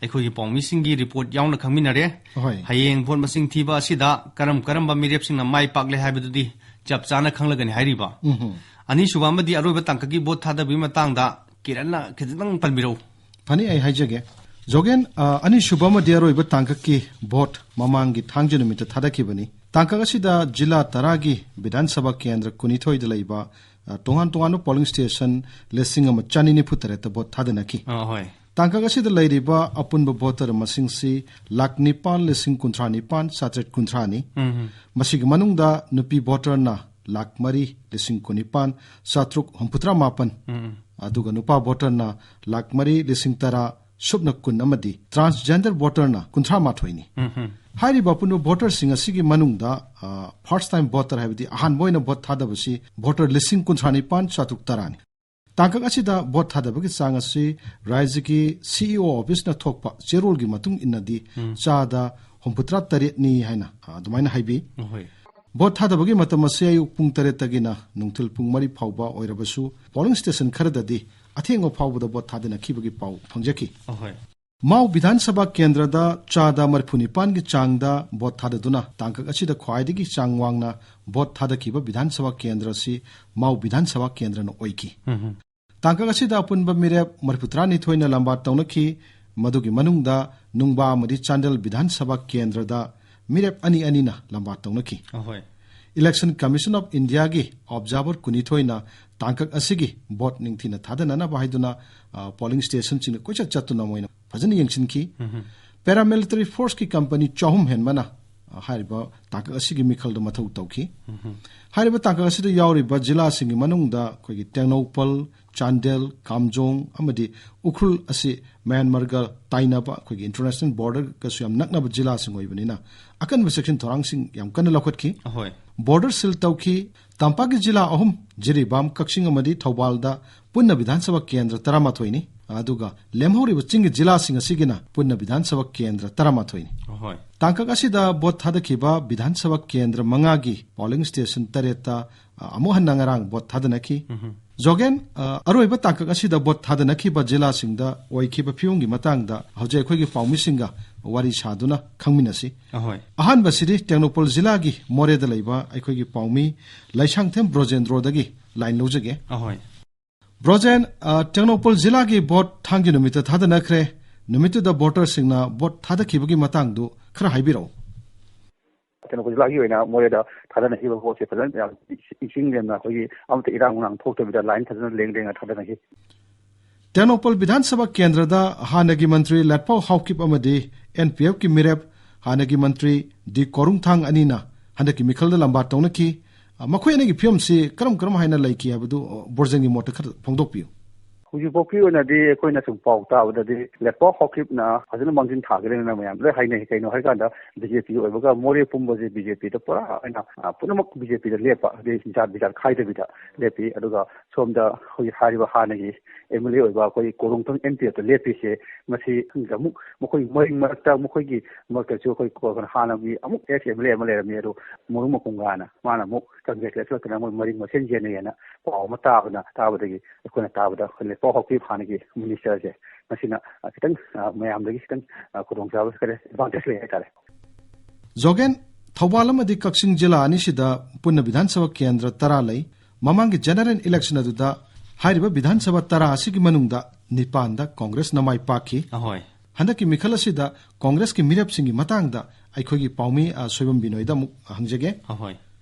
ꯑꯩꯈꯣꯏꯒꯤ ꯄꯥꯎꯃꯤꯁꯤꯡꯒꯤ ꯔꯤꯄꯣꯔꯠ ꯌꯥꯎꯅ ꯈꯪꯃꯤꯟꯅꯔꯦ꯫ ꯍꯣꯏ꯫ ꯍꯌꯦꯡ ꯚꯣꯠ ꯃꯁꯤꯡ ꯊꯤꯕ ꯑꯁꯤꯗ ꯀꯔꯝ ꯀꯔꯝꯕ ꯃꯤꯔꯦꯞꯁꯤꯡꯅ ꯃꯥꯏ ꯄꯥꯛꯂꯦ ꯍꯥꯏꯕꯗꯨꯗꯤ ꯆꯞ ꯆꯥꯅ ꯈꯪꯂꯒꯅꯤ ꯍꯥꯏꯔꯤꯕ꯫ ꯎꯝꯍꯨꯝ꯫ ꯑꯅꯤꯁꯨꯕ ꯑꯃꯗꯤ ꯑꯔꯣꯏꯕ ꯇꯥꯡꯀꯛꯀꯤ ꯚꯣꯠ ꯊꯥꯗꯕꯒꯤ ꯃꯇꯥꯡꯗ ꯀꯤꯔꯟꯅ ꯈꯤꯇꯪ ꯄꯟꯕꯤꯔꯛꯎ꯫ ꯐꯅꯤ, ꯑꯩ ꯍꯥꯏꯖꯒꯦ꯫ ꯖꯣꯒꯦꯟ, ꯑ, ꯑꯅꯤꯁꯨꯕ ꯑꯃꯗꯤ ꯑꯔꯣꯏꯕ ꯇꯥꯡꯀꯛꯀꯤ ꯚꯣꯠ ꯃꯃꯥꯡꯒꯤ ꯊꯥꯡꯖ ꯅꯨꯃꯤꯠꯇ ꯊꯥꯗꯈꯤꯕꯅꯤ꯫ ꯇꯥꯡꯀꯛ ꯑꯁꯤꯗ ꯖꯤꯂꯥ ꯇꯔꯥꯒꯤ ꯕꯤꯙꯥꯟ ꯁꯚꯥ ꯀꯦꯟꯗ꯭ꯔ ꯀꯨꯟꯅꯤꯊꯣꯏꯗ ꯂꯩꯕ, ꯑ, ꯇꯣꯉꯥꯟ ꯇꯣꯉꯥꯟꯕ ꯄꯣꯂꯤꯡ ꯁ꯭ꯇꯦꯁꯟ ꯂꯤꯁꯤꯡ ꯑꯃ ꯆꯅꯤ ꯅꯤꯐꯨ ꯇꯔꯦꯠꯇ ꯚꯣꯠ ꯊꯥꯗꯅꯈꯤ꯫ ꯑ, ꯍꯣꯏ꯫ ꯇꯥꯡꯀꯛ ꯑꯁꯤꯗ ꯂꯩꯔꯤꯕ ꯑꯄꯨꯟꯕ ꯚꯣꯇꯔ ꯃꯁꯤꯡꯁꯤ ꯂꯥꯈ ꯅꯤꯄꯥꯟ ꯂꯤꯁꯤꯡ ꯀꯨꯟꯊ꯭ꯔꯥ ꯅꯤꯄꯥꯟ ꯆꯥꯇ꯭ꯔꯦꯠ ꯀꯨꯟꯊ꯭ꯔꯥꯅꯤ꯫ ꯎꯝ꯫ ꯃꯁꯤꯒꯤ ꯃꯅꯨꯡꯗ ꯅꯨꯄꯤ ꯚꯣꯇꯔꯅ ꯂꯥꯈ ꯃꯔꯤ ꯂꯤꯁꯤꯡ ꯀꯨꯟꯅꯤꯄꯥꯟ ꯆꯥꯇ꯭ꯔꯨꯛ ꯍꯨꯝꯐꯨꯇꯔꯥ ꯃꯥꯄꯟ, ꯎꯝ꯫ ꯑꯗꯨꯒ ꯅꯨꯄꯥ ꯚꯣꯇꯔꯅ ꯂꯥꯈ ꯃꯔꯤ ꯂꯤꯁꯤꯡ ꯇꯔꯥ ꯁꯨꯞꯅ ꯀꯨꯟ ꯑꯃꯗꯤ transgender ꯚꯣꯇꯔꯅ ꯀꯨꯟꯊ꯭ꯔꯥ ꯃꯥꯊꯣꯏꯅꯤ꯫ ꯎꯝ, ꯎꯝ꯫ ꯍꯥꯏꯔꯤꯕ ꯑꯄꯨꯟꯕ ꯚꯣꯇꯔꯁꯤꯡ ꯑꯁꯤꯒꯤ ꯃꯅꯨꯡꯗ, ꯑ, first time voter ꯍꯥꯏꯕꯗꯤ ꯑꯍꯥꯟꯕ ꯑꯣꯏꯅ ꯚꯣꯠ ꯊꯥꯗꯕꯁꯤ ꯚꯣꯇꯔ ꯂꯤꯁꯤꯡ ꯀꯨꯟꯊ꯭ꯔꯥ ꯅꯤꯄꯥꯟ ꯆꯥꯇ꯭ꯔꯨꯛ ꯇꯔꯥꯅꯤ꯫ ꯇꯥꯡꯀꯛ ꯑꯁꯤꯗ ꯚꯣꯠ ꯊꯥꯗꯕꯒꯤ ꯆꯥꯡ ꯑꯁꯤ ꯔꯥꯖ꯭ꯌꯒꯤ ꯁꯤ ꯏ ꯑꯣ ꯑꯣꯐꯤꯁꯅ ꯊꯣꯛꯄ ꯆꯦꯔꯣꯜꯒꯤ ꯃꯇꯨꯡ ꯏꯟꯅꯗꯤ ꯎꯝ꯫ ꯆꯥꯗ ꯍꯨꯝꯐꯨꯇꯔꯥ ꯇꯔꯦꯠꯅꯤ ꯍꯥꯏꯅ, ꯑ, ꯑꯗꯨꯃꯥꯏꯅ ꯍꯥꯏꯕꯤ꯫ ꯍꯣꯏ꯫ ꯚꯣꯠ ꯊꯥꯗꯕꯒꯤ ꯃꯇꯝ ꯑꯁꯤ ꯑꯌꯨꯛ ꯄꯨꯡ ꯇꯔꯦꯠꯇꯒꯤꯅ ꯅꯨꯡꯊꯤꯜ ꯄꯨꯡ ꯃꯔꯤ ꯐꯥꯎꯕ ꯑꯣꯏꯔꯕꯁꯨ, ꯄꯣꯂꯤꯡ ꯁ꯭ꯇꯦꯁꯟ ꯈꯔꯗꯗꯤ ꯑꯊꯦꯡꯕ ꯐꯥꯎꯕꯗ ꯚꯣꯠ ꯊꯥꯗꯅꯈꯤꯕꯒꯤ ꯄꯥꯎ ꯐꯪꯖꯈꯤ꯫ ꯑꯍꯣꯏ꯫ ꯃꯥꯎ ꯕꯤꯙꯥꯟ ꯁꯚꯥ ꯀꯦꯟꯗ꯭ꯔꯗ ꯆꯥꯗ ꯃꯔꯤꯐꯨ ꯅꯤꯄꯥꯟꯒꯤ ꯆꯥꯡꯗ ꯚꯣꯠ ꯊꯥꯗꯗꯨꯅ ꯇꯥꯡꯀꯛ ꯑꯁꯤꯗ ꯈ꯭ꯋꯥꯏꯗꯒꯤ ꯆꯥꯡ ꯋꯥꯡꯅ ꯚꯣꯠ ꯊꯥꯗꯈꯤꯕ ꯕꯤꯙꯥꯟ ꯁꯚꯥ ꯀꯦꯟꯗ꯭ꯔ ꯑꯁꯤ ꯃꯥꯎ ꯕꯤꯙꯥꯟ ꯁꯚꯥ ꯀꯦꯟꯗ꯭ꯔꯅ ꯑꯣꯏꯈꯤ꯫ ꯎꯝ꯫ ꯇꯥꯡꯀꯛ ꯑꯁꯤꯗ ꯑꯄꯨꯟꯕ ꯃꯤꯔꯦꯞ ꯃꯔꯤꯐꯨ ꯇꯔꯥꯅꯤꯊꯣꯏꯅ ꯂꯝꯕꯥ ꯇꯧꯅꯈꯤ꯫ ꯃꯗꯨꯒꯤ ꯃꯅꯨꯡꯗ ꯅꯨꯡꯕꯥ ꯑꯃꯗꯤ ꯆꯥꯟꯗꯦꯜ ꯕꯤꯙꯥꯟ ꯁꯚꯥ ꯀꯦꯟꯗ꯭ꯔꯗ ꯃꯤꯔꯦꯞ ꯑꯅꯤ ꯑꯅꯤꯅ ꯂꯝꯕꯥ ꯇꯧꯅꯈꯤ꯫ ꯑꯍꯣꯏ꯫ Election Commission of Indiaꯒꯤ observer ꯀꯨꯟꯅꯤꯊꯣꯏꯅ ꯇꯥꯡꯀꯛ ꯑꯁꯤꯒꯤ ꯚꯣꯠ ꯅꯤꯡꯊꯤꯅ ꯊꯥꯗꯅꯅꯕ ꯍꯥꯏꯗꯨꯅ, ꯑ, ꯄꯣꯂꯤꯡ ꯁ꯭ꯇꯦꯁꯟꯁꯤꯡꯗ ꯀꯣꯏꯆꯠ ꯆꯠꯇꯨꯅ ꯃꯣꯏꯅ ꯐꯖꯅ ꯌꯦꯡꯁꯤꯟꯈꯤ꯫ ꯎꯝ꯫ Paramilitary forceꯀꯤ company ꯆꯍꯨꯝ ꯍꯦꯟꯕꯅ, ꯑ, ꯍꯥꯏꯔꯤꯕ ꯇꯥꯡꯀꯛ ꯑꯁꯤꯒꯤ ꯃꯤꯈꯜꯗ ꯃꯊꯧ ꯇꯧꯈꯤ꯫ ꯎꯝ꯫ ꯍꯥꯏꯔꯤꯕ ꯇꯥꯡꯀꯛ ꯑꯁꯤꯗ ꯌꯥꯎꯔꯤꯕ ꯖꯤꯂꯥꯁꯤꯡꯒꯤ ꯃꯅꯨꯡꯗ ꯑꯩꯈꯣꯏꯒꯤ ꯇꯦꯡꯅꯧꯄꯜ, ꯆꯥꯟꯗꯦꯜ, ꯀꯥꯝꯖꯣꯡ ꯑꯃꯗꯤ ꯎꯈ꯭ꯔꯨꯜ ꯑꯁꯤ ꯃ꯭ꯌꯥꯟꯃꯥꯔꯒ ꯇꯥꯏꯅꯕ, ꯑꯩꯈꯣꯏꯒꯤ international borderꯒꯁꯨ ꯌꯥꯝ ꯅꯛꯅꯕ ꯖꯤꯂꯥꯁꯤꯡ ꯑꯣꯏꯕꯅꯤꯅ ꯑꯀꯟꯕ ꯆꯦꯛꯁꯤꯟ ꯊꯧꯔꯥꯡꯁꯤꯡ ꯌꯥꯝ ꯀꯟꯅ ꯂꯧꯈꯠꯈꯤ꯫ ꯑꯍꯣꯏ꯫ Border seal ꯇꯧꯈꯤ꯫ ꯇꯝꯄꯥꯛꯀꯤ ꯖꯤꯂꯥ ꯑꯍꯨꯝ, ꯖꯤꯔꯤꯕꯥꯝ, ꯀꯛꯆꯤꯡ ꯑꯃꯗꯤ ꯊꯧꯕꯥꯜꯗ ꯄꯨꯟꯅ ꯕꯤꯙꯥꯟ ꯁꯚꯥ ꯀꯦꯟꯗ꯭ꯔ ꯇꯔꯥꯃꯥꯊꯣꯏꯅꯤ꯫ ꯑꯗꯨꯒ ꯂꯦꯝꯍꯧꯔꯤꯕ ꯆꯤꯡꯒꯤ ꯖꯤꯂꯥꯁꯤꯡ ꯑꯁꯤꯒꯤꯅ ꯄꯨꯟꯅ ꯕꯤꯙꯥꯟ ꯁꯚꯥ ꯀꯦꯟꯗ꯭ꯔ ꯇꯔꯥꯃꯥꯊꯣꯏꯅꯤ꯫ ꯑꯍꯣꯏ꯫ ꯇꯥꯡꯀꯛ ꯑꯁꯤꯗ ꯚꯣꯠ ꯊꯥꯗꯈꯤꯕ ꯕꯤꯙꯥꯟ ꯁꯚꯥ ꯀꯦꯟꯗ꯭ꯔ ꯃꯉꯥꯒꯤ polling station ꯇꯔꯦꯠꯇ, ꯑ, ꯑꯃꯨꯛ ꯍꯟꯅ ꯉꯔꯥꯡ ꯚꯣꯠ ꯊꯥꯗꯅꯈꯤ꯫ ꯎꯝ꯫ ꯖꯣꯒꯦꯟ, ꯑ, ꯑꯔꯣꯏꯕ ꯇꯥꯡꯀꯛ ꯑꯁꯤꯗ ꯚꯣꯠ ꯊꯥꯗꯅꯈꯤꯕ ꯖꯤꯂꯥꯁꯤꯡꯗ ꯑꯣꯏꯈꯤꯕ ꯐꯤꯕꯝꯒꯤ ꯃꯇꯥꯡꯗ ꯍꯧꯖꯤꯛ ꯑꯩꯈꯣꯏꯒꯤ ꯄꯥꯎꯃꯤꯁꯤꯡꯒ ꯋꯥꯔꯤ ꯁꯥꯗꯨꯅ ꯈꯪꯃꯤꯟꯅꯁꯤ꯫ ꯑꯍꯣꯏ꯫ ꯑꯍꯥꯟꯕꯁꯤꯗꯤ ꯇꯦꯡꯅꯧꯄꯜ ꯖꯤꯂꯥꯒꯤ ꯃꯣꯔꯦꯗ ꯂꯩꯕ ꯑꯩꯈꯣꯏꯒꯤ ꯄꯥꯎꯃꯤ ꯂꯩꯁꯥꯡꯊꯦꯝ ꯕ꯭ꯔꯣꯖꯦꯟꯗ꯭ꯔꯣꯗꯒꯤ line ꯂꯧꯖꯒꯦ꯫ ꯑꯍꯣꯏ꯫ ꯕ꯭ꯔꯣꯖꯦꯟ, ꯑ, ꯇꯦꯡꯅꯧꯄꯜ ꯖꯤꯂꯥꯒꯤ ꯚꯣꯠ ꯊꯥꯡꯒꯤ ꯅꯨꯃꯤꯠꯇ ꯊꯥꯗꯅꯈ꯭ꯔꯦ꯫ ꯅꯨꯃꯤꯠꯇꯨꯗ voterꯁꯤꯡꯅ ꯚꯣꯠ ꯊꯥꯗꯈꯤꯕꯒꯤ ꯃꯇꯥꯡꯗꯨ ꯈꯔ ꯍꯥꯏꯕꯤꯔꯛꯎ꯫ ꯇꯦꯡꯅꯧꯄꯜ ꯖꯤꯂꯥꯒꯤ ꯑꯣꯏꯅ ꯃꯣꯔꯦꯗ ꯊꯥꯗꯅꯈꯤꯕ ꯚꯣꯠꯁꯦ ꯐꯖꯅ ꯌꯥꯝ ꯏꯁꯤꯡ ꯅꯦꯝꯅ ꯑꯩꯈꯣꯏꯒꯤ ꯑꯃꯠꯇ ꯏꯔꯥꯡ ꯅꯨꯡꯂꯥꯡ ꯊꯣꯛꯇꯕꯤꯗ line ꯐꯖꯅ ꯂꯦꯡ ꯂꯦꯡꯅ ꯊꯥꯗꯅꯈꯤ꯫ ꯇꯦꯡꯅꯧꯄꯜ ꯕꯤꯙꯥꯟ ꯁꯚꯥ ꯀꯦꯟꯗ꯭ꯔꯗ ꯍꯥꯟꯅꯒꯤ ꯃꯟꯇ꯭ꯔꯤ ꯂꯥꯠꯄꯥꯎ ꯍꯥꯎꯀꯤꯞ ꯑꯃꯗꯤ NPFꯀꯤ ꯃꯤꯔꯦꯞ ꯍꯥꯟꯅꯒꯤ ꯃꯟꯇ꯭ꯔꯤ ꯗꯤ ꯀꯣꯔꯨꯡꯊꯥꯡ ꯑꯅꯤꯅ ꯍꯟꯗꯛꯀꯤ ꯃꯤꯈꯜꯗ ꯂꯝꯕꯥ ꯇꯧꯅꯈꯤ꯫ ꯑ, ꯃꯈꯣꯏ ꯑꯅꯤꯒꯤ ꯐꯤꯕꯝꯁꯤ ꯀꯔꯝ ꯀꯔꯝ ꯍꯥꯏꯅ ꯂꯩꯈꯤ ꯍꯥꯏꯕꯗꯨ, ꯑ, ꯕ꯭ꯔꯣꯖꯦꯟꯒꯤ ꯃꯣꯠꯇ ꯈꯔ ꯐꯣꯡꯗꯣꯛꯄꯤꯌꯨ꯫ ꯍꯧꯖꯤꯛꯐꯥꯎꯒꯤ ꯑꯣꯏꯅꯗꯤ ꯑꯩꯈꯣꯏꯅ ꯁꯨꯝ ꯄꯥꯎ ꯇꯥꯕꯗꯗꯤ ꯂꯦꯄꯥꯎ ꯍꯥꯎꯀꯤꯞꯅ ꯐꯖꯅ ꯃꯥꯡꯖꯤꯟ ꯊꯥꯒꯗ꯭ꯔꯦꯅ ꯃꯌꯥꯝ ꯂꯣꯏ ꯍꯥꯏꯅꯩ꯫ ꯀꯩꯅꯣ ꯍꯥꯏꯀꯥꯟꯗ, ꯕꯤ ꯖꯦ ꯄꯤ ꯑꯣꯏꯕꯒ ꯃꯣꯔꯦ ꯄꯨꯝꯕꯁꯦ ꯕꯤ ꯖꯦ ꯄꯤꯗ ꯄꯨꯔꯥ ꯑꯣꯏꯅ, ꯑ, ꯄꯨꯝꯅꯃꯛ ꯕꯤ ꯖꯦ ꯄꯤꯗ ꯂꯦꯞꯄ, ꯑꯗꯩ ꯖꯥꯠ ꯕꯤꯖꯥꯠ ꯈꯥꯏꯗꯕꯤꯗ ꯂꯦꯞꯄꯤ꯫ ꯑꯗꯨꯒ ꯁꯣꯝꯗ ꯍꯧꯖꯤꯛ ꯍꯥꯏꯔꯤꯕ ꯍꯥꯟꯅꯒꯤ ꯑꯦꯝ ꯑꯦꯜ ꯑꯦ ꯑꯣꯏꯕ ꯑꯩꯈꯣꯏ ꯀꯣꯔꯣꯡꯊꯪ ꯑꯦꯝ ꯄꯤ ꯑꯦꯐꯇ ꯂꯦꯞꯄꯤꯁꯦ, ꯃꯁꯤ ꯑꯃꯨꯛ ꯃꯈꯣꯏ ꯃꯔꯤꯡ ꯃꯔꯛꯇ, ꯃꯈꯣꯏꯒꯤ ꯃꯔꯛꯇꯁꯨ ꯑꯩꯈꯣꯏ ꯀꯣ-, ꯍꯥꯟꯅꯒꯤ ꯑꯃꯨꯛ ꯑꯦꯛꯁ ꯑꯦꯝ ꯑꯦꯜ ꯑꯦ ꯑꯃ ꯂꯩꯔꯝꯃꯤ, ꯑꯗꯨ ꯃꯔꯨꯝ ꯃꯄꯨꯡꯒꯥꯅ ꯃꯥꯅ ꯑꯃꯨꯛ ꯀꯪꯒ꯭ꯔꯦꯁ ꯂꯦꯞꯁꯤꯜꯂꯛꯇꯅ ꯃꯣꯏ ꯃꯔꯤꯡ ꯃꯁꯦꯟ ꯌꯦꯟꯅꯩꯌꯦꯅ ꯄꯥꯎ ꯑꯃ ꯇꯥꯕꯅ, ꯇꯥꯕꯗꯒꯤ ꯑꯩꯈꯣꯏꯅ ꯇꯥꯕꯗ ꯑꯩꯈꯣꯏ ꯂꯦꯄꯥꯎ ꯍꯥꯎꯀꯤꯞ ꯍꯥꯟꯅꯒꯤ ꯃꯤꯅꯤꯁꯇꯔꯁꯦ, ꯃꯁꯤꯅ, ꯑ, ꯈꯤꯇꯪ, ꯑ, ꯃꯌꯥꯝꯗꯒꯤ ꯈꯤꯇꯪ, ꯑ, ꯈꯨꯗꯣꯡꯆꯥꯕ ꯈꯔ ꯑꯦꯗꯚꯥꯟꯇꯦꯖ ꯂꯩ ꯍꯥꯏꯇꯥꯔꯦ꯫ ꯖꯣꯒꯦꯟ, ꯊꯧꯕꯥꯜ ꯑꯃꯗꯤ ꯀꯛꯆꯤꯡ ꯖꯤꯂꯥ ꯑꯅꯤꯁꯤꯗ ꯄꯨꯟꯅ ꯕꯤꯙꯥꯟ ꯁꯚꯥ ꯀꯦꯟꯗ꯭ꯔ ꯇꯔꯥ ꯂꯩ꯫ ꯃꯃꯥꯡꯒꯤ ꯖꯦꯅꯔꯦꯜ ꯏꯂꯦꯛꯁꯟ ꯑꯗꯨꯗ ꯍꯥꯏꯔꯤꯕ ꯕꯤꯙꯥꯟ ꯁꯚꯥ ꯇꯔꯥ ꯑꯁꯤꯒꯤ ꯃꯅꯨꯡꯗ ꯅꯤꯄꯥꯟꯗ ꯀꯣꯡꯒ꯭ꯔꯦꯁꯅ ꯃꯥꯏ ꯄꯥꯛꯈꯤ꯫ ꯑꯍꯣꯏ꯫ ꯍꯟꯗꯛꯀꯤ ꯃꯤꯈꯜ ꯑꯁꯤꯗ ꯀꯣꯡꯒ꯭ꯔꯦꯁꯀꯤ ꯃꯤꯔꯦꯞꯁꯤꯡꯒꯤ ꯃꯇꯥꯡꯗ ꯑꯩꯈꯣꯏꯒꯤ ꯄꯥꯎꯃꯤ, ꯑ, ꯁꯣꯏꯕꯝ ꯕꯤꯅꯣꯏꯗ ꯑꯃꯨꯛ ꯍꯪꯖꯒꯦ꯫ ꯑꯍꯣꯏ꯫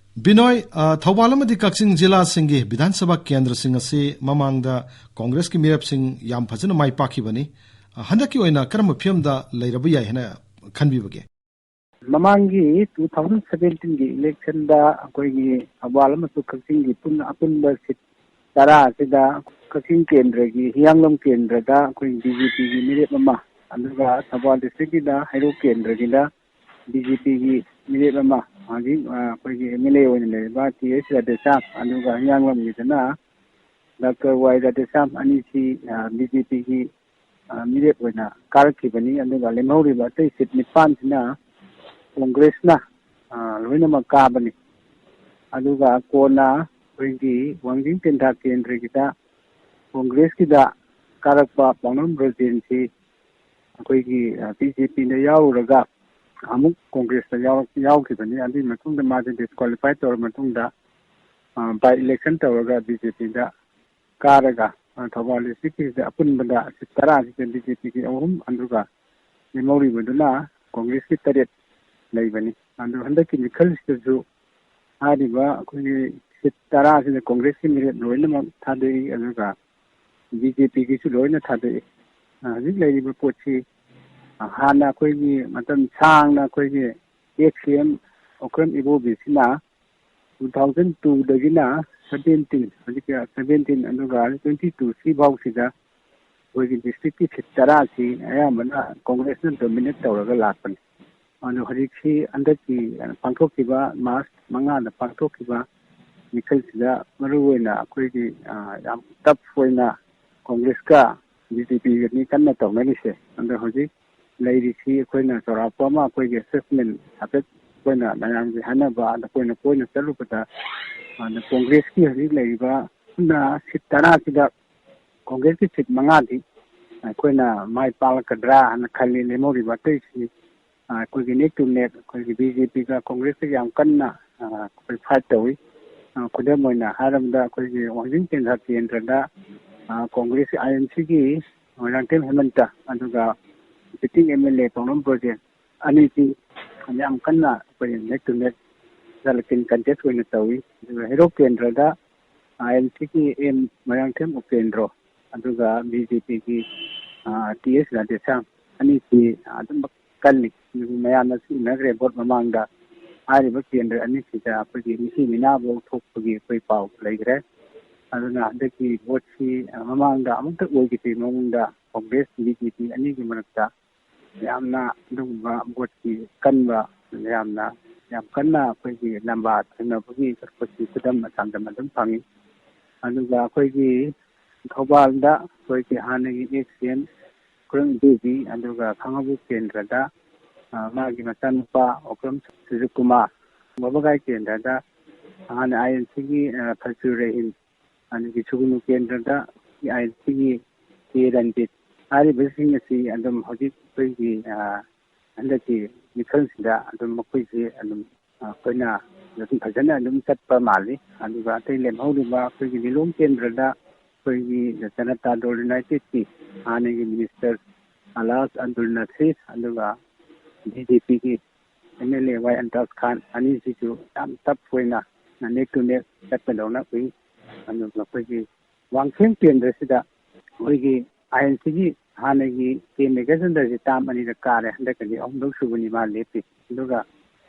ꯕꯤꯅꯣꯏ, ꯑ, ꯊꯧꯕꯥꯜ ꯑꯃꯗꯤ ꯀꯛꯆꯤꯡ ꯖꯤꯂꯥꯁꯤꯡꯒꯤ ꯕꯤꯙꯥꯟ ꯁꯚꯥ ꯀꯦꯟꯗ꯭ꯔꯁꯤꯡ ꯑꯁꯤ ꯃꯃꯥꯡꯗ ꯀꯣꯡꯒ꯭ꯔꯦꯁꯀꯤ ꯃꯤꯔꯦꯞꯁꯤꯡ ꯌꯥꯝ ꯐꯖꯅ ꯃꯥꯏ ꯄꯥꯛꯈꯤꯕꯅꯤ꯫ ꯑ, ꯍꯟꯗꯛꯀꯤ ꯑꯣꯏꯅ ꯀꯔꯝꯕ ꯐꯤꯕꯝꯗ ꯂꯩꯔꯕ ꯌꯥꯏ ꯍꯥꯏꯅ ꯈꯟꯕꯤꯕꯒꯦ? ꯃꯃꯥꯡꯒꯤ two thousand seventeenꯒꯤ ꯏꯂꯦꯛꯁꯟꯗ ꯑꯩꯈꯣꯏꯒꯤ ꯊꯧꯕꯥꯜ ꯑꯃꯁꯨꯡ ꯀꯛꯆꯤꯡꯒꯤ ꯄꯨꯟꯅ ꯑꯄꯨꯟꯕ ꯁꯤꯠ ꯇꯔꯥ ꯑꯁꯤꯗ ꯀꯛꯆꯤꯡ ꯀꯦꯟꯗ꯭ꯔꯒꯤ ꯍꯤꯌꯥꯡꯂꯝ ꯀꯦꯟꯗ꯭ꯔꯗ ꯑꯩꯈꯣꯏ ꯕꯤ ꯖꯦ ꯄꯤꯒꯤ ꯃꯤꯔꯦꯞ ꯑꯃ, ꯑꯗꯨꯒ ꯊꯧꯕꯥꯜ ꯗꯤꯁꯇ꯭ꯔꯤꯛꯀꯤꯗ ꯍꯩꯔꯣꯛ ꯀꯦꯟꯗ꯭ꯔꯒꯤꯗ ꯕꯤ ꯖꯦ ꯄꯤꯒꯤ ꯃꯤꯔꯦꯞ ꯑꯃ, ꯍꯧꯖꯤꯛ, ꯑ, ꯑꯩꯈꯣꯏꯒꯤ ꯑꯦꯝ ꯑꯦꯜ ꯑꯦ ꯑꯣꯏꯅ ꯂꯩꯔꯤꯕ ꯇꯤ ꯑꯩꯆ ꯔꯥꯙꯦꯁ꯭ꯌꯥꯝ, ꯑꯗꯨꯒ ꯍꯤꯌꯥꯡꯂꯝꯒꯤꯗꯅ ꯗꯥꯛꯇꯔ ꯋꯥꯏ ꯔꯥꯙꯦꯁ꯭ꯌꯥꯝ, ꯑꯅꯤꯁꯤ, ꯑ, ꯕꯤ ꯖꯦ ꯄꯤꯒꯤ, ꯑ, ꯃꯤꯔꯦꯞ ꯑꯣꯏꯅ ꯀꯥꯔꯛꯈꯤꯕꯅꯤ꯫ ꯑꯗꯨꯒ ꯂꯦꯝꯍꯧꯔꯤꯕ ꯑꯇꯩ ꯁꯤꯠ ꯅꯤꯄꯥꯟꯁꯤꯅ ꯀꯣꯡꯒ꯭ꯔꯦꯁꯅ, ꯑ, ꯂꯣꯏꯅꯃꯛ ꯀꯥꯕꯅꯤ꯫ ꯑꯗꯨꯒ ꯀꯣꯟꯅ ꯑꯩꯈꯣꯏꯒꯤ ꯋꯥꯡꯖꯤꯡ ꯇꯦꯟꯊꯥ ꯀꯦꯟꯗ꯭ꯔꯒꯤꯗ ꯀꯣꯡꯒ꯭ꯔꯦꯁꯀꯤꯗ ꯀꯥꯔꯛꯄ ꯄꯥꯛꯅꯝ ꯕ꯭ꯔꯖꯦꯟꯁꯤ ꯑꯩꯈꯣꯏꯒꯤ, ꯑ, ꯕꯤ ꯖꯦ ꯄꯤꯗ ꯌꯥꯎꯔꯨꯔꯒ ꯑꯃꯨꯛ ꯀꯣꯡꯒ꯭ꯔꯦꯁꯇ ꯌꯥꯎꯔꯛ-, ꯌꯥꯎꯈꯤꯕꯅꯤ꯫ ꯑꯗꯨꯒꯤ ꯃꯇꯨꯡꯗ ꯃꯥꯁꯦ ꯗꯤꯁꯀ꯭ꯋꯥꯂꯤꯐꯥꯏ ꯇꯧꯔꯕ ꯃꯇꯨꯡꯗ, ꯑ, ꯕꯥꯏ ꯏꯂꯦꯛꯁꯟ ꯇꯧꯔꯒ ꯕꯤ ꯖꯦ ꯄꯤꯗ ꯀꯥꯔꯒ, ꯑ, ꯊꯧꯕꯥꯜ ꯗꯤꯁꯇ꯭ꯔꯤꯛꯀꯤꯁꯤꯗ ꯑꯄꯨꯟꯕꯗ ꯁꯤꯠ ꯇꯔꯥꯁꯤꯗ ꯕꯤ ꯖꯦ ꯄꯤꯒꯤ ꯑꯍꯨꯝ, ꯑꯗꯨꯒ ꯂꯦꯝꯍꯧꯔꯤꯕꯗꯨꯅ ꯀꯣꯡꯒ꯭ꯔꯦꯁꯀꯤ ꯇꯔꯦꯠ ꯂꯩꯕꯅꯤ꯫ ꯑꯗꯨ ꯍꯟꯗꯛꯀꯤ ꯃꯤꯈꯜꯁꯤꯗꯁꯨ ꯍꯥꯏꯔꯤꯕ ꯑꯩꯈꯣꯏꯒꯤ ꯁꯤꯠ ꯇꯔꯥꯁꯤꯗ ꯀꯣꯡꯒ꯭ꯔꯦꯁꯀꯤ ꯃꯤꯔꯦꯞ ꯂꯣꯏꯅꯃꯛ ꯊꯥꯗꯣꯛꯏ, ꯑꯗꯨꯒ ꯕꯤ ꯖꯦ ꯄꯤꯒꯤꯁꯨ ꯂꯣꯏꯅ ꯊꯥꯗꯣꯛꯏ꯫ ꯑ, ꯍꯧꯖꯤꯛ ꯂꯩꯔꯤꯕ ꯄꯣꯠꯁꯤ, ꯑ, ꯍꯥꯟꯅ ꯑꯩꯈꯣꯏꯒꯤ ꯃꯇꯝ ꯁꯥꯡꯅ ꯑꯩꯈꯣꯏꯒꯤ ꯑꯦꯛꯁ ꯁꯤ ꯑꯦꯝ ꯑꯣꯀ꯭ꯔꯝ ꯏꯕꯣꯕꯤꯁꯤꯅ ꯇꯨ ꯊꯥꯎꯖꯟ ꯇꯨꯗꯒꯤꯅ ꯁꯕꯦꯟꯇꯤꯟ, ꯍꯧꯖꯤꯛꯀꯤ ꯁꯕꯦꯟꯇꯤꯟ ꯑꯗꯨꯒ ꯇ꯭ꯋꯦꯟꯇꯤ ꯇꯨ ꯁꯤꯐꯥꯎꯁꯤꯗ ꯑꯩꯈꯣꯏꯒꯤ ꯗꯤꯁꯇ꯭ꯔꯤꯛꯀꯤ ꯁꯤꯠ ꯇꯔꯥꯁꯤ ꯑꯌꯥꯝꯕꯅ ꯀꯣꯡꯒ꯭ꯔꯦꯁꯅ ꯗꯣꯃꯤꯅꯦꯠ ꯇꯧꯔꯒ ꯂꯥꯛꯄꯅꯤ꯫ ꯑꯗꯣ ꯍꯧꯖꯤꯛꯁꯤ ꯍꯟꯗꯛꯀꯤ ꯄꯥꯡꯊꯣꯛꯈꯤꯕ ꯃꯥꯔꯆ ꯃꯉꯥꯗ ꯄꯥꯡꯊꯣꯛꯈꯤꯕ ꯃꯤꯈꯜꯁꯤꯗ ꯃꯔꯨꯑꯣꯏꯅ ꯑꯩꯈꯣꯏꯒꯤ, ꯑ, ꯌꯥꯝ ꯇꯐ ꯑꯣꯏꯅ ꯀꯣꯡꯒ꯭ꯔꯦꯁꯀ ꯕꯤ ꯖꯦ ꯄꯤꯒꯅꯤ ꯀꯟꯅ ꯇꯧꯅꯔꯤꯁꯦ꯫ ꯑꯗꯣ ꯍꯧꯖꯤꯛ ꯂꯩꯔꯤꯁꯤ ꯑꯩꯈꯣꯏꯅ ꯆꯥꯎꯔꯥꯛꯄ ꯑꯃ ꯑꯩꯈꯣꯏꯒꯤ ꯑꯦꯁꯦꯁꯃꯦꯟ ꯍꯥꯏꯐꯦꯠ ꯑꯩꯈꯣꯏꯅ ꯃꯌꯥꯝꯒꯤ ꯍꯥꯏꯅꯕ ꯑꯗ ꯑꯩꯈꯣꯏꯅ ꯀꯣꯏꯅ ꯆꯠꯂꯨꯕꯗ, ꯑꯗ ꯀꯣꯡꯒ꯭ꯔꯦꯁꯀꯤ ꯍꯧꯖꯤꯛ ꯂꯩꯔꯤꯕ ꯁꯤꯠ ꯇꯔꯥꯁꯤꯗ ꯀꯣꯡꯒ꯭ꯔꯦꯁꯀꯤ ꯁꯤꯠ ꯃꯉꯥꯗꯤ ꯑꯩꯈꯣꯏꯅ ꯃꯥꯏ ꯄꯥꯛꯂꯛꯀꯗ꯭ꯔꯥ ꯍꯥꯏꯅ ꯈꯜꯂꯤ꯫ ꯂꯦꯝꯍꯧꯔꯤꯕ ꯑꯇꯩꯁꯤ, ꯑ, ꯑꯩꯈꯣꯏꯒꯤ ꯅꯦꯛ ꯇꯨ ꯅꯦꯛ ꯑꯩꯈꯣꯏꯒꯤ ꯕꯤ ꯖꯦ ꯄꯤꯒ ꯀꯣꯡꯒ꯭ꯔꯦꯁꯀ ꯌꯥꯝ ꯀꯟꯅ, ꯑ, ꯑꯩꯈꯣꯏ ꯐꯥꯏꯠ ꯇꯧꯏ꯫ ꯑ, ꯈꯨꯗꯝ ꯑꯣꯏꯅ ꯍꯥꯏꯔꯕꯗ ꯑꯩꯈꯣꯏꯒꯤ ꯋꯥꯡꯖꯤꯡ ꯇꯦꯟꯊꯥ ꯀꯦꯟꯗ꯭ꯔꯗ, ꯑ, ꯀꯣꯡꯒ꯭ꯔꯦꯁꯀꯤ ꯑꯥꯏ ꯑꯦꯟ ꯁꯤꯒꯤ ꯃꯣꯏꯔꯥꯡꯊꯦꯝ ꯍꯦꯃꯟꯇ ꯑꯗꯨꯒ ꯁꯤꯇꯤꯡ ꯑꯦꯝ ꯑꯦꯜ ꯑꯦ ꯄꯥꯎꯅꯝ ꯕ꯭ꯔꯣꯖꯦꯟ ꯑꯅꯤꯁꯤ ꯌꯥꯝ ꯀꯟꯅ ꯑꯩꯈꯣꯏ ꯅꯦꯛ ꯇꯨ ꯅꯦꯛ ꯏꯂꯦꯛꯁꯟ ꯀꯟꯇꯦꯁ ꯑꯣꯏꯅ ꯇꯧꯏ꯫ ꯑꯗꯨꯒ ꯍꯩꯔꯣꯛ ꯀꯦꯟꯗ꯭ꯔꯗ ꯑꯥꯏ ꯑꯦꯟ ꯁꯤꯒꯤ ꯑꯦꯝ ꯃꯣꯏꯔꯥꯡꯊꯦꯝ ꯎꯄꯦꯟꯗ꯭ꯔꯣ ꯑꯗꯨꯒ ꯕꯤ ꯖꯦ ꯄꯤꯒꯤ ꯇꯤ ꯑꯦꯁ ꯔꯥꯙꯦꯁ꯭ꯌꯥꯝ ꯑꯅꯤꯁꯤ ꯑꯗꯨꯝ ꯀꯜꯂꯤ꯫ ꯑꯗꯨꯕꯨ ꯃꯌꯥꯝꯅꯁꯨ ꯎꯅꯈ꯭ꯔꯦ ꯚꯣꯠ ꯃꯃꯥꯡꯗ ꯍꯥꯏꯔꯤꯕ ꯀꯦꯟꯗ꯭ꯔ ꯑꯅꯤꯁꯤꯗ ꯑꯩꯈꯣꯏꯒꯤ ꯃꯤꯁꯤ ꯃꯤꯅꯥꯕꯨ ꯊꯣꯛꯄꯒꯤ ꯑꯩꯈꯣꯏ ꯄꯥꯎ ꯂꯩꯈ꯭ꯔꯦ꯫ ꯑꯗꯨꯅ ꯍꯟꯗꯛꯀꯤ ꯚꯣꯠꯁꯤ, ꯑ, ꯃꯃꯥꯡꯗ ꯑꯃꯨꯛꯇ ꯑꯣꯏꯈꯤꯗ꯭ꯔꯤ ꯃꯑꯣꯡꯗ ꯀꯣꯡꯒ꯭ꯔꯦꯁ ꯕꯤ ꯖꯦ ꯄꯤ ꯑꯅꯤꯒꯤ ꯃꯔꯛꯇ ꯌꯥꯝꯅ ꯑꯗꯨꯒꯨꯝꯕ ꯚꯣꯠꯀꯤ ꯀꯟꯕ, ꯌꯥꯝꯅ, ꯌꯥꯝ ꯀꯟꯅ ꯑꯩꯈꯣꯏꯒꯤ ꯂꯝꯕꯥ ꯊꯦꯡꯅꯕꯒꯤ ꯁꯔꯨꯛꯄꯁꯤ ꯈꯨꯗꯝ ꯑꯁꯥꯝꯗꯝ ꯑꯗꯨꯝ ꯐꯪꯉꯤ꯫ ꯑꯗꯨꯒ ꯑꯩꯈꯣꯏꯒꯤ ꯊꯧꯕꯥꯜꯗ ꯑꯩꯈꯣꯏꯒꯤ ꯍꯥꯟꯅꯒꯤ ꯑꯦꯛꯁ ꯁꯤ ꯑꯦꯝ ꯈꯨꯔꯪ ꯏꯕꯦꯕꯤ, ꯑꯗꯨꯒ ꯈꯥꯡꯉꯕꯣꯛ ꯀꯦꯟꯗ꯭ꯔꯗ, ꯑ, ꯃꯥꯒꯤ ꯃꯆꯥꯅꯨꯄꯥ ꯑꯣꯀ꯭ꯔꯝ ꯁꯨꯖꯤꯠ ꯀꯨꯃꯥꯔ, ꯋꯥꯕꯒꯥꯏ ꯀꯦꯟꯗ꯭ꯔꯗ ꯍꯥꯟꯅ ꯑꯥꯏ ꯑꯦꯟ ꯁꯤꯒꯤ, ꯑ, ꯐꯖꯨ ꯔꯍꯤꯝ, ꯑꯗꯒꯤ ꯁꯨꯒꯨꯅꯨ ꯀꯦꯟꯗ꯭ꯔꯗ ꯑꯥꯏ ꯑꯦꯟ ꯁꯤꯒꯤ ꯀꯦ ꯔꯟꯖꯤꯠ ꯍꯥꯏꯔꯤꯕꯁꯤꯡ ꯑꯁꯤ ꯑꯗꯨꯝ ꯍꯧꯖꯤꯛ ꯑꯩꯈꯣꯏꯒꯤ, ꯑ, ꯍꯟꯗꯛꯀꯤ ꯃꯤꯈꯜꯁꯤꯗ ꯑꯗꯨꯝ ꯃꯈꯣꯏꯁꯤ ꯑꯗꯨꯝ ꯑꯩꯈꯣꯏꯅ ꯑꯗꯨꯝ ꯐꯖꯅ ꯑꯗꯨꯝ ꯆꯠꯄ ꯃꯥꯜꯂꯤ꯫ ꯑꯗꯨꯒ ꯑꯇꯩ ꯂꯦꯝꯍꯧꯔꯤꯕ ꯑꯩꯈꯣꯏꯒꯤ ꯂꯤꯂꯣꯡ ꯀꯦꯟꯗ꯭ꯔꯗ ꯑꯩꯈꯣꯏꯒꯤ ꯖꯅꯇꯥ ꯗꯜ ꯌꯨꯅꯥꯏꯇꯦꯗꯀꯤ ꯍꯥꯟꯅꯒꯤ ꯃꯤꯅꯤꯁꯇꯔ ꯑꯂꯥꯁ ꯑꯕꯗꯨꯜ ꯅꯁꯤꯔ, ꯑꯗꯨꯒ ꯕꯤ ꯖꯦ ꯄꯤꯒꯤ ꯑꯦꯝ ꯑꯦꯜ ꯑꯦ ꯋꯥꯏ ꯑꯟꯇꯥꯁ ꯈꯥꯟ ꯑꯅꯤꯁꯤꯁꯨ ꯌꯥꯝ ꯇꯐ ꯑꯣꯏꯅ ꯅꯦꯛ ꯇꯨ ꯅꯦꯛ ꯆꯠꯄꯗꯧꯅ ꯎꯏ꯫ ꯑꯗꯨꯒ ꯑꯩꯈꯣꯏꯒꯤ ꯋꯥꯡꯈꯦꯝ ꯀꯦꯟꯗ꯭ꯔꯁꯤꯗ ꯑꯩꯈꯣꯏꯒꯤ ꯑꯥꯏ ꯑꯦꯟ ꯁꯤꯒꯤ ꯍꯥꯟꯅꯒꯤ ꯀꯦ ꯃꯦꯘꯆꯟꯗ꯭ꯔꯁꯤ ꯇꯥꯝ ꯑꯅꯤꯔꯛ ꯀꯥꯔꯦ, ꯍꯟꯗꯛꯀꯗꯤ ꯑꯍꯨꯝꯂꯛ ꯁꯨꯕꯅꯤ ꯃꯥ ꯂꯦꯞꯄꯤ꯫ ꯑꯗꯨꯒ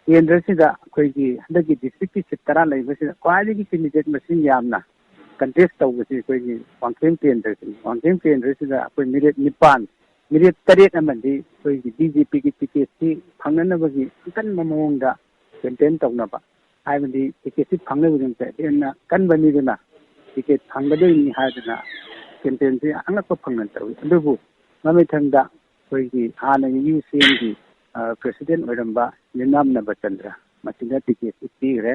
ꯀꯦꯟꯗ꯭ꯔꯁꯤꯗ ꯑꯩꯈꯣꯏꯒꯤ ꯍꯟꯗꯛꯀꯤ ꯗꯤꯁꯇ꯭ꯔꯤꯛꯀꯤ ꯁꯤꯠ ꯇꯔꯥ ꯂꯩꯕꯁꯤꯗ ꯈ꯭ꯋꯥꯏꯗꯒꯤ ꯀꯦꯟꯗꯤꯗꯦꯠ ꯃꯁꯤꯡ ꯌꯥꯝꯅ ꯀꯟꯇꯦꯁ ꯇꯧꯕꯁꯤ ꯑꯩꯈꯣꯏꯒꯤ ꯋꯥꯡꯈꯦꯝ ꯀꯦꯟꯗ꯭ꯔꯁꯤꯅꯤ꯫ ꯋꯥꯡꯈꯦꯝ ꯀꯦꯟꯗ꯭ꯔꯁꯤꯗ ꯑꯩꯈꯣꯏ ꯃꯦꯔꯤꯠ ꯅꯤꯄꯥꯟ, ꯃꯦꯔꯤꯠ ꯇꯔꯦꯠ ꯑꯃꯗꯤ ꯑꯩꯈꯣꯏꯒꯤ ꯕꯤ ꯖꯦ ꯄꯤꯒꯤ ꯇꯤꯀꯦꯠꯁꯤ ꯐꯪꯅꯅꯕꯒꯤ ꯑꯀꯟꯕ ꯃꯑꯣꯡꯗ ꯀꯦꯝꯄꯦꯟ ꯇꯧꯅꯕ, ꯍꯥꯏꯕꯗꯤ ꯇꯤꯀꯦꯠꯁꯤ ꯐꯪꯅꯕꯒꯤꯗꯃꯛꯇ ꯍꯦꯟꯅ ꯀꯟꯕꯅꯤꯗꯨꯅ ꯇꯤꯀꯦꯠ ꯐꯪꯒꯗꯣꯏꯅꯤ ꯍꯥꯏꯗꯨꯅ ꯀꯦꯝꯄꯦꯟꯁꯤ ꯑꯉꯛꯄ ꯐꯪꯅ ꯇꯧꯏ꯫ ꯑꯗꯨꯕꯨ ꯃꯃꯤꯊꯪꯗ ꯑꯩꯈꯣꯏꯒꯤ ꯍꯥꯟꯅꯒꯤ ꯌꯨ ꯁꯤ ꯑꯦꯝꯒꯤ, ꯑ, ꯄ꯭ꯔꯦꯁꯤꯗꯦꯟ ꯑꯣꯏꯔꯝꯕ ꯌꯨꯝꯅꯥꯝ ꯅꯕꯆꯟꯗ꯭ꯔ ꯃꯁꯤꯗ ꯇꯤꯀꯦꯠꯁꯤ ꯄꯤꯈ꯭ꯔꯦ꯫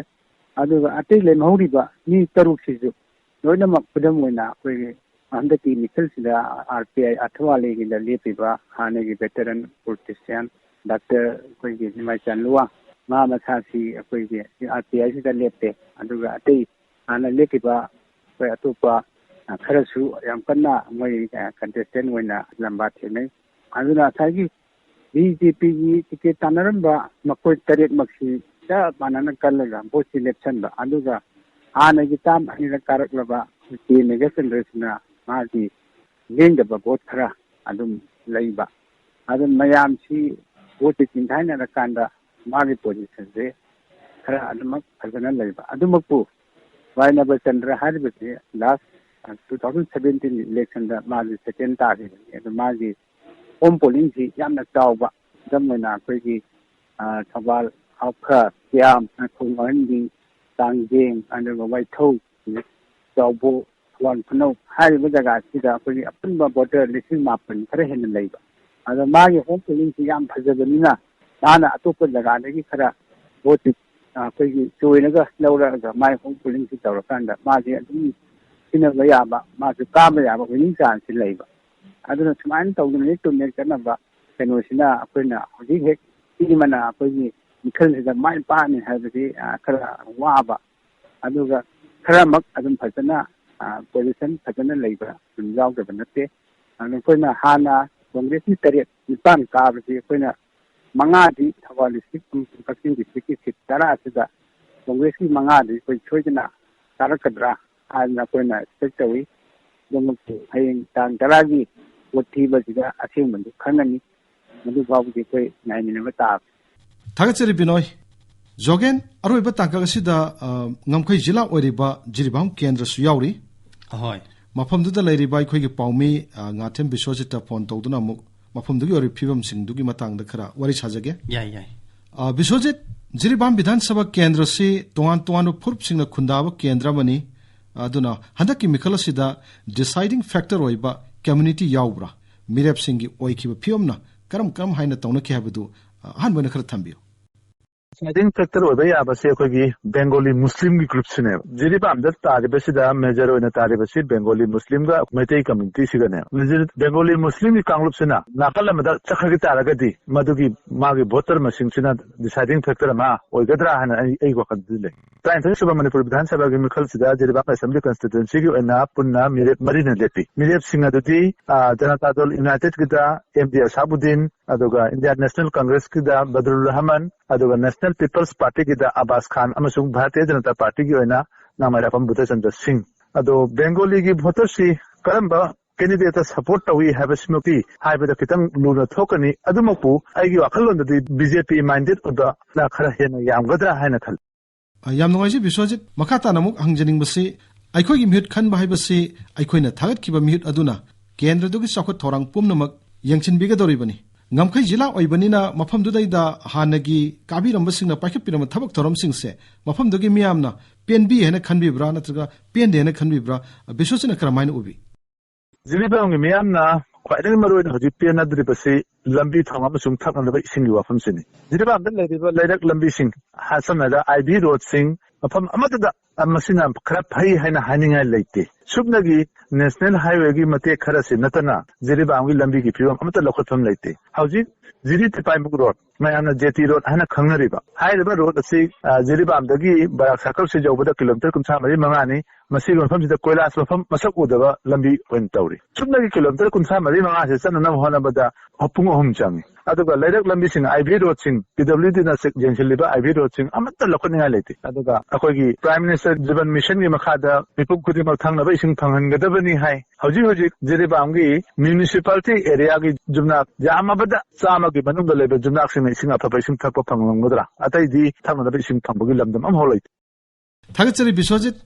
ꯑꯗꯨꯒ ꯑꯇꯩ ꯂꯦꯝꯍꯧꯔꯤꯕ ꯃꯤ ꯇꯔꯨꯛꯁꯤꯁꯨ ꯂꯣꯏꯅꯃꯛ, ꯈꯨꯗꯝ ꯑꯣꯏꯅ ꯑꯩꯈꯣꯏꯒꯤ ꯍꯟꯗꯛꯀꯤ ꯃꯤꯈꯜꯁꯤꯗ ꯑꯥꯔ ꯄꯤ ꯑꯥꯏ ꯑꯊꯋꯥꯂꯦꯒꯤꯗ ꯂꯦꯞꯄꯤꯕ ꯍꯥꯟꯅꯒꯤ ꯚꯦꯇꯔꯟ ꯄꯣꯂꯤꯇꯤꯁꯤꯌꯥꯟ ꯗꯥꯛꯇꯔ ꯑꯩꯈꯣꯏꯒꯤ ꯅꯤꯃꯥꯏꯆꯥꯟ ꯂꯨꯋꯥꯡ, ꯃꯥ ꯃꯁꯥꯁꯤ ꯑꯩꯈꯣꯏꯒꯤ ꯑꯥꯔ ꯄꯤ ꯑꯥꯏꯁꯤꯗ ꯂꯦꯞꯄꯦ꯫ ꯑꯗꯨꯒ ꯑꯇꯩ ꯍꯥꯟꯅ ꯂꯦꯞꯈꯤꯕ ꯑꯩꯈꯣꯏ ꯑꯇꯣꯞꯄ, ꯑ, ꯈꯔꯁꯨ ꯌꯥꯝ ꯀꯟꯅ ꯃꯣꯏ, ꯑ, ꯀꯟꯇꯦꯁꯇꯦꯟ ꯑꯣꯏꯅ ꯂꯝꯕꯥ ꯊꯦꯡꯅꯩ꯫ ꯑꯗꯨꯅ ꯉꯁꯥꯏꯒꯤ ꯕꯤ ꯖꯦ ꯄꯤꯒꯤ ꯇꯤꯀꯦꯠ ꯇꯥꯟꯅꯔꯝꯕ ꯃꯈꯣꯏ ꯇꯔꯦꯠꯃꯛꯁꯤ ꯆꯞ ꯃꯥꯟꯅꯅ ꯀꯜꯂꯒ ꯚꯣꯠꯁꯤ ꯂꯦꯞꯁꯟꯕ, ꯑꯗꯨꯒ ꯍꯥꯟꯅꯒꯤ ꯇꯥꯝ ꯑꯅꯤꯔꯛ ꯀꯥꯔꯛꯂꯕ ꯀꯦ ꯃꯦꯘꯆꯟꯗ꯭ꯔꯁꯤꯅ ꯃꯥꯒꯤ ꯂꯦꯡꯗꯕ ꯚꯣꯠ ꯈꯔ ꯑꯗꯨꯝ ꯂꯩꯕ, ꯑꯗꯨ ꯃꯌꯥꯝꯁꯤ ꯚꯣꯠꯁꯤ ꯆꯤꯡꯊꯥꯏꯅꯔꯀꯥꯟꯗ ꯃꯥꯒꯤ ꯄꯣꯖꯤꯁꯟꯁꯦ ꯈꯔ ꯑꯗꯨꯃꯛ ꯐꯖꯅ ꯂꯩꯕ꯫ ꯑꯗꯨꯃꯛꯄꯨ ꯚꯥꯏ ꯅꯕꯆꯟꯗ꯭ꯔ ꯍꯥꯏꯔꯤꯕꯁꯤ ꯂꯥꯁ ꯇꯨ ꯊꯥꯎꯖꯟ ꯁꯚꯦꯟꯇꯤꯟ ꯏꯂꯦꯛꯁꯟꯗ ꯃꯥꯁꯤ ꯁꯦꯀꯦꯟ ꯇꯥꯈꯤꯕꯅꯤ꯫ ꯑꯗꯨ ꯃꯥꯒꯤ ꯍꯣꯝ ꯄꯣꯂꯤꯡꯁꯤ ꯌꯥꯝꯅ ꯆꯥꯎꯕ, ꯈꯨꯗꯝ ꯑꯣꯏꯅ ꯑꯩꯈꯣꯏꯒꯤ, ꯑ, ꯊꯧꯕꯥꯜ, ꯍꯥꯎꯈ, ꯀꯤꯌꯥꯝ, ꯈꯣꯡ ꯑꯍꯟꯕꯤ, ꯀꯥꯡꯖꯦꯡ, ꯑꯗꯨꯒ ꯋꯥꯏꯊꯧ, ꯆꯥꯎꯕꯣ, ꯊꯧꯕꯥꯜ ꯈꯨꯅꯧ ꯍꯥꯏꯔꯤꯕ ꯖꯒꯥꯁꯤꯗ ꯑꯩꯈꯣꯏꯒꯤ ꯑꯄꯨꯟꯕ ꯚꯣꯇꯔ ꯂꯤꯁꯤꯡ ꯃꯥꯄꯟ ꯈꯔ ꯍꯦꯟꯅ ꯂꯩꯕ꯫ ꯑꯗꯣ ꯃꯥꯒꯤ ꯍꯣꯝ ꯄꯣꯂꯤꯡꯁꯤ ꯌꯥꯝ ꯐꯖꯕꯅꯤꯅ ꯃꯥꯅ ꯑꯇꯣꯞꯄ ꯖꯒꯥꯗꯒꯤ ꯈꯔ ꯚꯣꯠꯁꯤ, ꯑ, ꯑꯩꯈꯣꯏꯒꯤ ꯆꯣꯏꯔꯒ ꯂꯧꯔꯛꯑꯒ ꯃꯥꯒꯤ ꯍꯣꯝ ꯄꯣꯂꯤꯡꯁꯤ ꯇꯧꯔꯀꯥꯟꯗ ꯃꯥꯁꯦ ꯑꯗꯨꯝ ꯁꯤꯟꯅꯕ ꯌꯥꯕ, ꯃꯥꯁꯨ ꯀꯥꯕ ꯌꯥꯕ ꯋꯤꯅꯤꯡ ꯆꯥꯟꯁꯁꯤ ꯂꯩꯕ꯫ ꯑꯗꯨꯅ ꯁꯨꯃꯥꯏꯅ ꯇꯧꯗꯅ ꯍꯦꯛ ꯇꯨꯝꯅ ꯆꯠꯅꯕ ꯀꯩꯅꯣꯁꯤꯅ ꯑꯩꯈꯣꯏꯅ ꯍꯧꯖꯤꯛ ꯍꯦꯛ ꯄꯤꯕꯅ ꯑꯩꯈꯣꯏꯒꯤ ꯃꯤꯈꯜꯁꯤꯗ ꯃꯥꯏ ꯄꯥꯛꯑꯅꯤ ꯍꯥꯏꯕꯗꯤ, ꯑ, ꯈꯔ ꯋꯥꯕ, ꯑꯗꯨꯒ ꯈꯔꯃꯛ ꯑꯗꯨꯝ ꯐꯖꯅ, ꯑ, ꯄꯣꯖꯤꯁꯟ ꯐꯖꯅ ꯂꯩꯕ ꯑꯗꯨꯝ ꯌꯥꯎꯗꯕ ꯅꯠꯇꯦ꯫ ꯑꯗꯨ ꯑꯩꯈꯣꯏꯅ ꯍꯥꯟꯅ ꯀꯣꯡꯒ꯭ꯔꯦꯁꯀꯤ ꯇꯔꯦꯠ ꯅꯤꯄꯥꯟ ꯀꯥꯕꯁꯤ ꯑꯩꯈꯣꯏꯅ ꯃꯉꯥꯗꯤ ꯊꯧꯕꯥꯜ ꯗꯤꯁꯇ꯭ꯔꯤꯛ ꯑꯃꯁꯨꯡ ꯀꯛꯆꯤꯡ ꯗꯤꯁꯇ꯭ꯔꯤꯛꯀꯤ ꯁꯤꯠ ꯇꯔꯥꯁꯤꯗ ꯀꯣꯡꯒ꯭ꯔꯦꯁꯀꯤ ꯃꯉꯥꯗꯤ ꯑꯩꯈꯣꯏ ꯁꯣꯏꯗꯅ ꯀꯥꯔꯛꯀꯗ꯭ꯔꯥ ꯍꯥꯏꯅ ꯑꯩꯈꯣꯏꯅ ꯑꯦꯛꯁꯄꯦꯛ ꯇꯧꯏ꯫ ꯑꯗꯨꯃꯛꯇꯤ ꯍꯌꯦꯡ ꯇꯥꯡ ꯇꯔꯥꯒꯤ ꯚꯣꯠ ꯊꯤꯕꯁꯤꯗ ꯑꯁꯦꯡꯕꯗꯨ ꯈꯪꯉꯅꯤ꯫ ꯃꯗꯨ ꯐꯥꯎꯕꯗꯤ ꯑꯩꯈꯣꯏ ꯉꯥꯏꯃꯤꯟꯅꯕ ꯇꯥꯕꯅꯤ꯫ ꯊꯥꯒꯠꯆꯔꯤ ꯕꯤꯅꯣꯏ꯫ ꯖꯣꯒꯦꯟ, ꯑꯔꯣꯏꯕ ꯇꯥꯡꯀꯛ ꯑꯁꯤꯗ, ꯑ, ꯉꯝꯈꯩ ꯖꯤꯂꯥ ꯑꯣꯏꯔꯤꯕ ꯖꯤꯔꯤꯕꯥꯝ ꯀꯦꯟꯗ꯭ꯔꯁꯨ ꯌꯥꯎꯔꯤ꯫ ꯑꯍꯣꯏ꯫ ꯃꯐꯝꯗꯨꯗ ꯂꯩꯔꯤꯕ ꯑꯩꯈꯣꯏꯒꯤ ꯄꯥꯎꯃꯤ, ꯑ, ꯉꯥꯊꯦꯝ ꯕꯤꯁ꯭ꯋꯖꯤꯠꯇ ꯐꯣꯟ ꯇꯧꯗꯨꯅ ꯑꯃꯨꯛ ꯃꯐꯝꯗꯨꯒꯤ ꯑꯣꯏꯔꯤꯕ ꯐꯤꯕꯝꯁꯤꯡꯗꯨꯒꯤ ꯃꯇꯥꯡꯗ ꯈꯔ ꯋꯥꯔꯤ ꯁꯥꯖꯒꯦ꯫ ꯌꯥꯏ, ꯌꯥꯏ꯫ ꯑ, ꯕꯤꯁ꯭ꯋꯖꯤꯠ, ꯖꯤꯔꯤꯕꯥꯝ ꯕꯤꯙꯥꯟ ꯁꯚꯥ ꯀꯦꯟꯗ꯭ꯔꯁꯤ ꯇꯣꯉꯥꯟ ꯇꯣꯉꯥꯟꯕ ꯐꯨꯔꯨꯞꯁꯤꯡꯅ ꯈꯨꯟꯗꯥꯕ ꯀꯦꯟꯗ꯭ꯔ ꯑꯃꯅꯤ꯫ ꯑꯗꯨꯅ ꯍꯟꯗꯛꯀꯤ ꯃꯤꯈꯜ ꯑꯁꯤꯗ deciding factor ꯑꯣꯏꯕ community ꯌꯥꯎꯕ꯭ꯔꯥ? ꯃꯤꯔꯦꯞꯁꯤꯡꯒꯤ ꯑꯣꯏꯈꯤꯕ ꯐꯤꯕꯝꯅ ꯀꯔꯝ ꯀꯔꯝ ꯍꯥꯏꯅ ꯇꯧꯅꯈꯤ ꯍꯥꯏꯕꯗꯨ, ꯑ, ꯑꯍꯥꯟꯕ ꯑꯣꯏꯅ ꯈꯔ ꯊꯝꯕꯤꯌꯨ꯫ Deciding factor ꯑꯣꯏꯕ ꯌꯥꯕꯁꯦ ꯑꯩꯈꯣꯏꯒꯤ ꯕꯦꯡꯒꯣꯂꯤ ꯃꯨꯁꯂꯤꯝꯒꯤ ꯒ꯭ꯔꯨꯞꯁꯤꯅꯦꯕ꯫ ꯖꯤꯔꯤꯕꯥꯝꯗ ꯇꯥꯔꯤꯕꯁꯤꯗ ꯃꯦꯖꯔ ꯑꯣꯏꯅ ꯇꯥꯔꯤꯕꯁꯤ ꯕꯦꯡꯒꯣꯂꯤ ꯃꯨꯁꯂꯤꯝꯒ ꯃꯩꯇꯩ ꯀꯝꯃ꯭ꯌꯨꯅꯤꯇꯤꯁꯤꯒꯅꯦꯕ꯫ ꯃꯦꯖꯔ ꯕꯦꯡꯒꯣꯂꯤ ꯃꯨꯁꯂꯤꯝꯒꯤ ꯀꯥꯡꯂꯨꯞꯁꯤꯅ ꯅꯥꯀꯜ ꯑꯃꯗ ꯆꯠꯈ꯭ꯔꯒ ꯇꯥꯔꯒꯗꯤ ꯃꯗꯨꯒꯤ ꯃꯥꯒꯤ ꯚꯣꯇꯔ ꯃꯁꯤꯡꯁꯤꯅ deciding factor ꯑꯃ ꯑꯣꯏꯒꯗ꯭ꯔꯥ ꯍꯥꯏꯅ ꯑꯩ, ꯑꯩ ꯋꯥꯈꯜꯗꯗꯤ ꯂꯩ꯫ ꯇꯔꯥꯅꯤꯊꯣꯏ ꯁꯨꯕ ꯃꯅꯤꯄꯨꯔ ꯕꯤꯙꯥꯟ ꯁꯚꯥꯒꯤ ꯃꯤꯈꯜꯁꯤꯗ ꯖꯤꯔꯤꯕꯥꯝ ꯑꯦꯁꯦꯝꯕ꯭ꯂꯤ ꯀꯟꯁꯇꯤꯇ꯭ꯋꯦꯟꯁꯤꯒꯤ ꯑꯣꯏꯅ ꯄꯨꯟꯅ ꯃꯤꯔꯦꯞ ꯃꯔꯤꯅ ꯂꯦꯞꯄꯤ꯫ ꯃꯤꯔꯦꯞꯁꯤꯡ ꯑꯗꯨꯗꯤ, ꯑ, ꯖꯅꯇꯥ ꯗꯜ ꯌꯨꯅꯥꯏꯇꯦꯗꯀꯤꯗ ꯑꯦꯝ ꯗꯤ ꯑꯁꯥꯕꯨꯗꯤꯟ, ꯑꯗꯨꯒ ꯏꯟꯗꯤꯌꯥꯟ ꯅꯦꯁꯅꯦꯜ ꯀꯪꯒ꯭ꯔꯦꯁꯀꯤꯗ ꯕꯗꯔꯨꯜ ꯔꯍꯃꯟ, ꯑꯗꯨꯒ ꯅꯦꯁꯅꯦꯜ ꯄꯤꯄꯜꯁ ꯄꯥꯔꯇꯤꯒꯤꯗ ꯑꯕꯥꯁ ꯈꯥꯟ ꯑꯃꯁꯨꯡ ꯚꯥꯔꯇꯤꯌ ꯖꯅꯇꯥ ꯄꯥꯔꯇꯤꯒꯤ ꯑꯣꯏꯅ ꯅꯥꯃꯥꯏꯔꯥꯛꯄꯝ ꯕꯨꯙꯆꯟꯗ꯭ꯔ ꯁꯤꯡ꯫ ꯑꯗꯣ ꯕꯦꯡꯒꯣꯂꯤꯒꯤ ꯚꯣꯇꯔꯁꯤ ꯀꯔꯝꯕ ꯀꯦꯟꯗꯤꯗꯦꯠꯇ ꯁꯄꯣꯔꯠ ꯇꯧꯏ ꯍꯥꯏꯕꯁꯤꯃꯛꯇꯤ ꯍꯥꯏꯕꯗ ꯈꯤꯇꯪ ꯂꯨꯅ ꯊꯣꯛꯀꯅꯤ꯫ ꯑꯗꯨꯃꯛꯄꯨ ꯑꯩꯒꯤ ꯋꯥꯈꯜꯂꯣꯟꯗꯗꯤ ꯕꯤ ꯖꯦ ꯄꯤ ꯃꯥꯏꯟꯗꯦꯠ ꯑꯣꯏꯕꯅ ꯈꯔ ꯍꯦꯟꯅ ꯌꯥꯝꯒꯗ꯭ꯔꯥ ꯍꯥꯏꯅ ꯈꯜꯂꯤ꯫ ꯑ, ꯌꯥꯝ ꯅꯨꯡꯉꯥꯏꯖꯩ ꯕꯤꯁ꯭ꯋꯖꯤꯠ꯫ ꯃꯈꯥ ꯇꯥꯅ ꯑꯃꯨꯛ ꯍꯪꯖꯅꯤꯡꯕꯁꯤ, ꯑꯩꯈꯣꯏꯒꯤ ꯃꯤꯍꯨꯠ ꯈꯟꯕ ꯍꯥꯏꯕꯁꯤ ꯑꯩꯈꯣꯏꯅ ꯊꯥꯒꯠꯈꯤꯕ ꯃꯤꯍꯨꯠ ꯑꯗꯨꯅ ꯀꯦꯟꯗ꯭ꯔꯗꯨꯒꯤ ꯆꯥꯎꯈꯠ ꯊꯧꯔꯥꯡ ꯄꯨꯝꯅꯃꯛ ꯌꯦꯡꯁꯤꯟꯕꯤꯒꯗꯧꯔꯤꯕꯅꯤ꯫ ꯉꯝꯈꯩ ꯖꯤꯂꯥ ꯑꯣꯏꯕꯅꯤꯅ ꯃꯐꯝꯗꯨꯗꯩꯗ ꯍꯥꯟꯅꯒꯤ ꯀꯥꯕꯤꯔꯝꯕꯁꯤꯡꯅ ꯄꯥꯏꯈꯠꯄꯤꯔꯝꯕ ꯊꯕꯛ ꯊꯧꯔꯝꯁꯤꯡꯁꯦ ꯃꯐꯝꯗꯨꯒꯤ ꯃꯤꯌꯥꯝꯅ ꯄꯦꯟꯕꯤ ꯍꯥꯏꯅ ꯈꯟꯕꯤꯕ꯭ꯔꯥ ꯅꯠꯇ꯭ꯔꯒ ꯄꯦꯟꯗꯦ ꯍꯥꯏꯅ ꯈꯟꯕꯤꯕ꯭ꯔꯥ? ꯕꯤꯁ꯭ꯋꯖꯤꯠꯅ ꯀꯔꯝꯍꯥꯏꯅ ꯎꯕꯤ? ꯖꯤꯔꯤꯕꯥꯝꯒꯤ ꯃꯤꯌꯥꯝꯅ ꯈ꯭ꯋꯥꯏꯗꯒꯤ ꯃꯔꯨꯑꯣꯏꯅ ꯍꯧꯖꯤꯛ ꯄꯦꯟꯅꯗ꯭ꯔꯤꯕꯁꯤ ꯂꯝꯕꯤ ꯊꯣꯡ ꯑꯃꯁꯨꯡ ꯊꯛꯅꯅꯕ ꯏꯁꯤꯡꯒꯤ ꯋꯥꯐꯝꯁꯤꯅꯤ꯫ ꯖꯤꯔꯤꯕꯥꯝꯗ ꯂꯩꯔꯤꯕ ꯂꯩꯔꯛ ꯂꯝꯕꯤꯁꯤꯡ, ꯍꯥ-, ꯁꯝꯅ ꯍꯥꯏꯔꯕꯗ ꯑꯥꯏ ꯕꯤ ꯔꯣꯗꯁꯤꯡ, ꯃꯐꯝ ꯑꯃꯠꯇꯗ, ꯑ, ꯃꯁꯤꯅ ꯈꯔ ꯐꯩ ꯍꯥꯏꯅ ꯍꯥꯏꯅꯤꯡꯉꯥꯏ ꯂꯩꯇꯦ꯫ ꯁꯨꯞꯅꯒꯤ ꯅꯦꯁꯅꯦꯜ ꯍꯥꯏꯋꯦꯒꯤ ꯃꯇꯦꯛ ꯈꯔꯁꯤ ꯅꯠꯇꯅ ꯖꯤꯔꯤꯕꯥꯝꯒꯤ ꯂꯝꯕꯤꯒꯤ ꯐꯤꯕꯝ ꯑꯃꯠꯇ ꯂꯧꯈꯠꯐꯝ ꯂꯩꯇꯦ꯫ ꯍꯧꯖꯤꯛ ꯖꯤꯔꯤ ꯇꯤꯄꯥꯏꯃꯨꯛ ꯔꯣꯗ, ꯃꯌꯥꯝꯅ ꯖꯦ ꯇꯤ ꯔꯣꯗ ꯍꯥꯏꯅ ꯈꯪꯅꯔꯤꯕ, ꯍꯥꯏꯔꯤꯕ ꯔꯣꯗ ꯑꯁꯤ, ꯑ, ꯖꯤꯔꯤꯕꯥꯝꯗꯒꯤ ꯕꯔꯥꯛ ꯁꯥꯔꯀꯜꯁꯤ ꯌꯧꯕꯗ ꯀꯤꯂꯣꯃꯤꯇꯔ ꯀꯨꯟꯊ꯭ꯔꯥ ꯃꯔꯤ ꯃꯉꯥꯅꯤ꯫ ꯃꯁꯤꯒꯤ ꯃꯐꯝꯁꯤꯗ ꯀꯣꯏꯂꯥꯁ ꯃꯐꯝ ꯃꯁꯛ ꯎꯗꯕ ꯂꯝꯕꯤ ꯑꯣꯏꯅ ꯇꯧꯔꯤ꯫ ꯁꯨꯞꯅꯒꯤ ꯀꯤꯂꯣꯃꯤꯇꯔ ꯀꯨꯟꯊ꯭ꯔꯥ ꯃꯔꯤ ꯃꯉꯥꯁꯦ ꯆꯠꯅꯅꯕ ꯍꯣꯠꯅꯕꯗ ꯄꯨꯡ ꯑꯍꯨꯝ ꯆꯪꯉꯤ꯫ ꯑꯗꯨꯒ ꯂꯩꯔꯛ ꯂꯝꯕꯤꯁꯤꯡ, ꯑꯥꯏ ꯚꯤ ꯔꯣꯗꯁꯤꯡ, ꯄꯤ ꯗꯕ꯭ꯂꯤꯎ ꯗꯤꯅ ꯆꯦꯛ ꯌꯦꯡꯁꯤꯜꯂꯤꯕ ꯑꯥꯏ ꯚꯤ ꯔꯣꯗꯁꯤꯡ ꯑꯃꯠꯇ ꯂꯧꯈꯠꯅꯤꯡꯉꯥꯏ ꯂꯩꯇꯦ꯫ ꯑꯗꯨꯒ ꯑꯩꯈꯣꯏꯒꯤ ꯄ꯭ꯔꯥꯏꯝ ꯃꯤꯅꯤꯁꯇꯔ ꯖꯤꯕꯟ ꯃꯤꯁꯟꯒꯤ ꯃꯈꯥꯗ ꯃꯤꯄꯨꯝ ꯈꯨꯗꯤꯡꯃꯛ ꯊꯛꯅꯕ ꯏꯁꯤꯡ ꯐꯪꯍꯟꯒꯗꯕꯅꯤ ꯍꯥꯏ꯫ ꯍꯧꯖꯤꯛ ꯍꯧꯖꯤꯛ ꯖꯤꯔꯤꯕꯥꯝꯒꯤ ꯃ꯭ꯌꯨꯅꯤꯁꯤꯄꯥꯂꯤꯇꯤ ꯑꯦꯔꯤꯌꯥꯒꯤ ꯌꯨꯝꯅꯥꯛ ꯌꯥꯝꯃꯕꯗ ꯆꯥꯝꯃꯒꯤ ꯃꯅꯨꯡꯗ ꯂꯩꯕ ꯌꯨꯝꯅꯥꯛꯁꯤꯡꯅ ꯏꯁꯤꯡ ꯑꯐꯕ ꯏꯁꯤꯡ ꯊꯛꯄ ꯐꯪꯂꯝꯒꯗ꯭ꯔꯥ? ꯑꯇꯩꯗꯤ ꯊꯛꯅꯅꯕ ꯏꯁꯤꯡ ꯐꯪꯕꯒꯤ ꯂꯝꯗꯝ ꯑꯃꯐꯥꯎ ꯂꯩꯇꯦ꯫ ꯊꯥꯒꯠꯆꯔꯤ ꯕꯤꯁ꯭ꯋꯖꯤꯠ꯫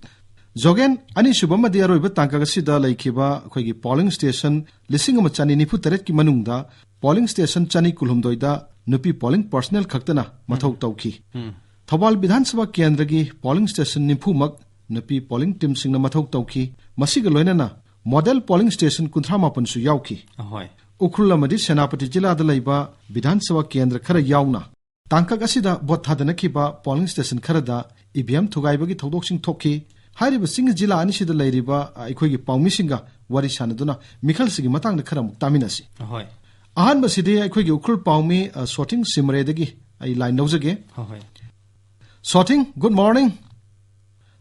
ꯖꯣꯒꯦꯟ, ꯑꯅꯤꯁꯨꯕ ꯑꯃꯗꯤ ꯑꯔꯣꯏꯕ ꯇꯥꯡꯀꯛ ꯑꯁꯤꯗ ꯂꯩꯈꯤꯕ ꯑꯩꯈꯣꯏꯒꯤ ꯄꯣꯂꯤꯡ ꯁ꯭ꯇꯦꯁꯟ ꯂꯤꯁꯤꯡ ꯑꯃ ꯆꯅꯤ ꯅꯤꯐꯨ ꯇꯔꯦꯠꯀꯤ ꯃꯅꯨꯡꯗ ꯄꯣꯂꯤꯡ ꯁ꯭ꯇꯦꯁꯟ ꯆꯅꯤ ꯀꯨꯟꯍꯨꯝꯗꯣꯏꯗ ꯅꯨꯄꯤ ꯄꯣꯂꯤꯡ ꯄꯔꯁꯅꯦꯜ ꯈꯛꯇꯅ ꯃꯊꯧ ꯎꯝ꯫ ꯇꯧꯈꯤ꯫ ꯎꯝ꯫ ꯊꯧꯕꯥꯜ ꯕꯤꯙꯥꯟ ꯁꯚꯥ ꯀꯦꯟꯗ꯭ꯔꯒꯤ ꯄꯣꯂꯤꯡ ꯁ꯭ꯇꯦꯁꯟ ꯅꯤꯐꯨꯃꯛ ꯅꯨꯄꯤ ꯄꯣꯂꯤꯡ ꯇꯤꯝꯁꯤꯡꯅ ꯃꯊꯧ ꯇꯧꯈꯤ꯫ ꯃꯁꯤꯒ ꯂꯣꯏꯅꯅ ꯃꯣꯗꯦꯜ ꯄꯣꯂꯤꯡ ꯁ꯭ꯇꯦꯁꯟ ꯀꯨꯟꯊ꯭ꯔꯥ ꯃꯥꯄꯟꯁꯨ ꯌꯥꯎꯈꯤ꯫ ꯑꯍꯣꯏ꯫ ꯎꯈ꯭ꯔꯨꯜ ꯑꯃꯗꯤ ꯁꯦꯅꯥꯄꯇꯤ ꯖꯤꯂꯥꯗ ꯂꯩꯕ ꯕꯤꯙꯥꯟ ꯁꯚꯥ ꯀꯦꯟꯗ꯭ꯔ ꯈꯔ ꯌꯥꯎꯅ ꯇꯥꯡꯀꯛ ꯑꯁꯤꯗ ꯚꯣꯠ ꯊꯥꯗꯅꯈꯤꯕ ꯄꯣꯂꯤꯡ ꯁ꯭ꯇꯦꯁꯟ ꯈꯔꯗ ꯏ ꯚꯤ ꯑꯦꯝ ꯊꯨꯒꯥꯏꯕꯒꯤ ꯊꯧꯗꯣꯛꯁꯤꯡ ꯊꯣꯛꯈꯤ꯫ ꯍꯥꯏꯔꯤꯕꯁꯤꯡ ꯖꯤꯂꯥ ꯑꯅꯤꯁꯤꯗ ꯂꯩꯔꯤꯕ, ꯑ, ꯑꯩꯈꯣꯏꯒꯤ ꯄꯥꯎꯃꯤꯁꯤꯡꯒ ꯋꯥꯔꯤ ꯁꯥꯅꯗꯨꯅ ꯃꯤꯈꯜꯁꯤꯒꯤ ꯃꯇꯥꯡꯗ ꯈꯔ ꯑꯃꯨꯛ ꯇꯥꯃꯤꯟꯅꯁꯤ꯫ ꯍꯣꯏ꯫ ꯑꯍꯥꯟꯕꯁꯤꯗꯤ ꯑꯩꯈꯣꯏꯒꯤ ꯎꯈ꯭ꯔꯨꯜ ꯄꯥꯎꯃꯤ, ꯑ, ꯁꯣꯊꯤꯡ ꯁꯤꯃꯔꯦꯗꯒꯤ ꯑꯩ ꯂꯥꯏꯟ ꯂꯧꯖꯒꯦ꯫ ꯍꯣꯏ, ꯍꯣꯏ꯫ ꯁꯣꯊꯤꯡ, ꯒꯨꯗ ꯃꯣꯔꯅꯤꯡ꯫